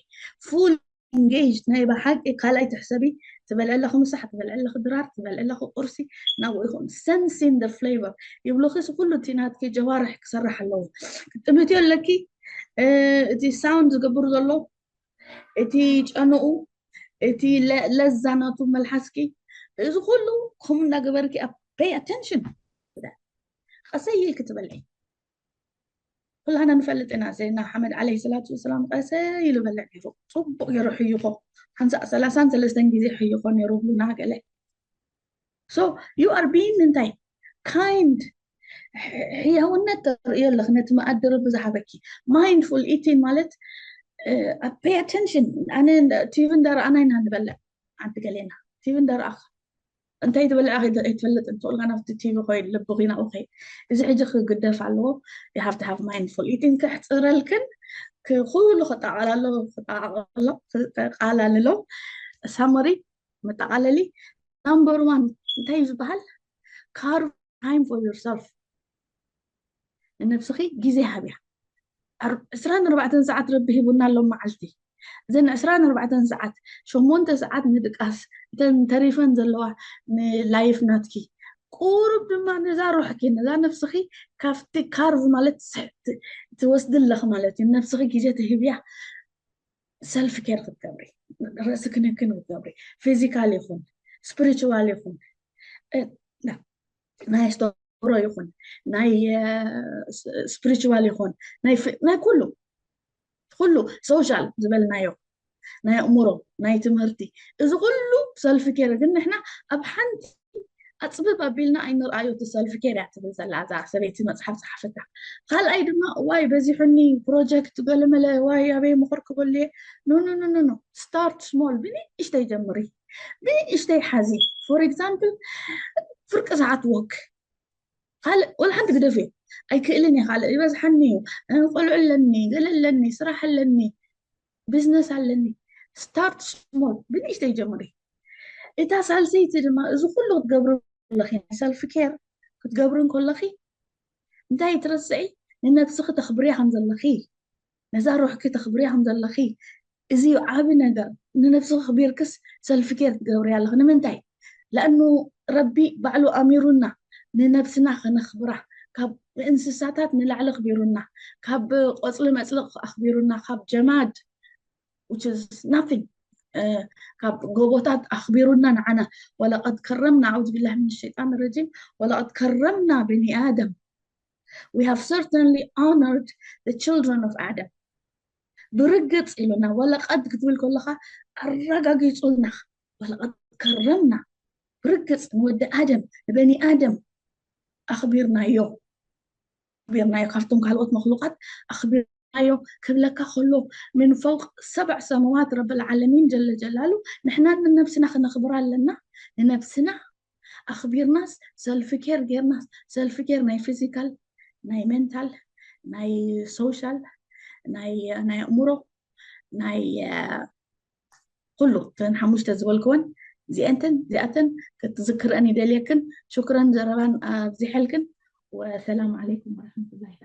full engaged ናይ ብሓቂ ካልኣይ ትሕሰቢ ትበልዕለኺ ምሳሕ ትበልዕለኺ ድራር ትበልዕለኺ ቁርሲ ናብኡ ይኹን sensing the flavor ይብሉኺ ኩሉ እቲ ናትኪ ጀዋርሕ ክሰርሕ ኣለዎ ክትጥምትዮ ኣለኪ እቲ ሳውንድ ዝገብር ዘሎ እቲ ጨንኡ እቲ ለዛ ናቱ መልሓስኪ እዚ ኩሉ ከምኡ እናገበርኪ pay attention ቀሰይ ኢልኪ ትበልዒ ኩላና ንፈልጥ ኢና ሰይድና ሓመድ ዓለይሂ ሰላቱ ወሰላም ቀሰይ ኢሉ በልዕ ነይሩ ፅቡቅ ገይሩ ሕይኾ ሓንሳእ ሰላሳን ሰለስተን ግዜ ሕይኾ ነይሩ ብሉና ገለ so you are being እንታይ kind ሕያውነት ተርእዮ ኣለክ ነቲ መኣዲ ረቢ ዝሃበኪ mindful eating ማለት pay attention ኣነ ቲቪ እንዳረኣና ኢና ንበልዕ ዓዲ ገሌና ቲቪ እንዳረኣኻ እንታይ ትበልዕ ኣይትፈልጥ እንትኽእል ናብቲ ቲቪ ኮይን ልቢ ኩና ኦኬ፣ እዚ ሕጂ ክግደፍ ኣለዎ። You have to have mindful eating። ክሕፅረልክን ኩሉ ክጠቃላሎ ክጠቃላሎ summary መጠቃለሊ number one እንታይ እዩ ዝበሃል? Carve time for yourself። ንነብስኺ ግዜ ሃብያ። ዕስራን ኣርባዕተን ሰዓት ረቢ ሂቡና ኣሎ መዓልቲ። እዘን ዕስራን ኣርባዕተን ሰዓት ሸሞንተ ሰዓት ንድቃስ፣ እተን ተሪፈን ዘለዋ ንላይፍ ናትኪ። ቁሩብ ድማ ነዛ ሩሕኪ ነዛ ነብስኺ ካብቲ ካርቭ ማለት ትወስዲ ኣለኺ ማለት እዩ። ነብስኺ ግዜ ትህብያ። ሰልፍ ኬር ክትገብሪ፣ ርእሲ ክንክን ክትገብሪ፣ ፊዚካል ይኹን ስፒሪቹዋል ይኹን ናይ ስተሮ ይኹን ናይ ስፒሪቹዋል ይኹን ናይ ኩሉ ኩሉ ሶሻል ዝበልናዮ ናይ ኣእምሮ ናይ ትምህርቲ፣ እዚ ኩሉ ሰልፍ ኬር። ግን ንሕና ኣብ ሓንቲ ኣፅብብ ኣቢልና ኣይንርኣዮ። እቲ ሰልፍ ኬር እያ ትብል ዘላ እዛ ሰበይቲ መፅሓፍ ፀሓፈታ። ካልኣይ ድማ ዋይ በዚሑኒ ፕሮጀክት ገለመለ ዋይ ኣበይ ምኽር ክበልየ ኖ ኖ ኖ ኖ start small። ብንእሽተይ ጀምሪ፣ ብንእሽተይ ሓዚ። ፎር ኤግዛምፕል ፍርቂ ሰዓት ወክ ካልእ ወላ ሓንቲ ግደፍዮ። ኣይክእልን እየ ካልእ ይበዝሓኒ እዩ፣ ቆልዑ ኣለኒ፣ ገለ ኣለኒ፣ ስራሕ ኣለኒ፣ ቢዝነስ ኣለኒ። Start small፣ ብንእሽተይ ጀምሪ። እታ ሳልሰይቲ ድማ እዚ ኩሉ ክትገብሪ ከለኺ ናይ ሰልፍ ኬር ክትገብሪ እንከለኺ እንታይ ትረስዒ? ንነብስኺ ተኽብርያ ከም ዘለኺ፣ ነዛ ሩሕኪ ተኽብርያ ከም ዘለኺ። እዚ እዩ ዓቢ ነገር። ንነብስኺ ኣኽቢርክስ ሰልፍ ኬር ትገብርያ ኣለኺ። ንምንታይ? ለኣኑ ረቢ ባዕሉ ኣሚሩና ንነብስና ከነኽብራ፣ ካብ እንስሳታት ንላዕሊ ኣኽቢሩና፣ ካብ ቆጽሊ መጽሊ ኣኽቢሩና፣ ካብ ጀማድ which is nothing፣ ካብ ጎቦታት ኣኽቢሩና ንዓና። ወለቀድ ከረምና ኣዑዝ ቢላሂ ሚነ ሸይጣን ረጂም። ወለቀድ ከረምና በኒ ኣደም። We have certainly honored the children of Adam። ብርግጽ ኢሉና ወለቀድ ክትብል ከለኻ ኣረጋጊጹልና። ወለቀድ ከረምና ብርግጽ ንወዲ ኣደም ንበኒ ኣደም ኣኽቢርናዮ። ኣኽቢርናዮ ካብቶም ካልኦት መክሉቃት ኣኽቢርናዮ ክብለካ ከሎ ምን ፈውቅ ሰብዕ ሰማዋት ረብል ዓለሚን ጀለ ጀላሉ። ንሕና ንነብስና ክነኽብራ ኣለና። ንነብስና ኣኽቢርናስ ሰልፍ ኬር ጌርናስ ሰልፍ ኬር ናይ ፊዚካል ናይ ሜንታል ናይ ሶሻል ናይ ናይ ኣእምሮ ናይ ኩሉ እተን ሓሙሽተ ዝበልክወን እዚአንተን እዚኣተን ክትዝክረን ይደልየክን። ሽክረን ዘረባን ኣብዚሐልክን። ወሰላም ዓለይኩም ወረሕመቱላሂ።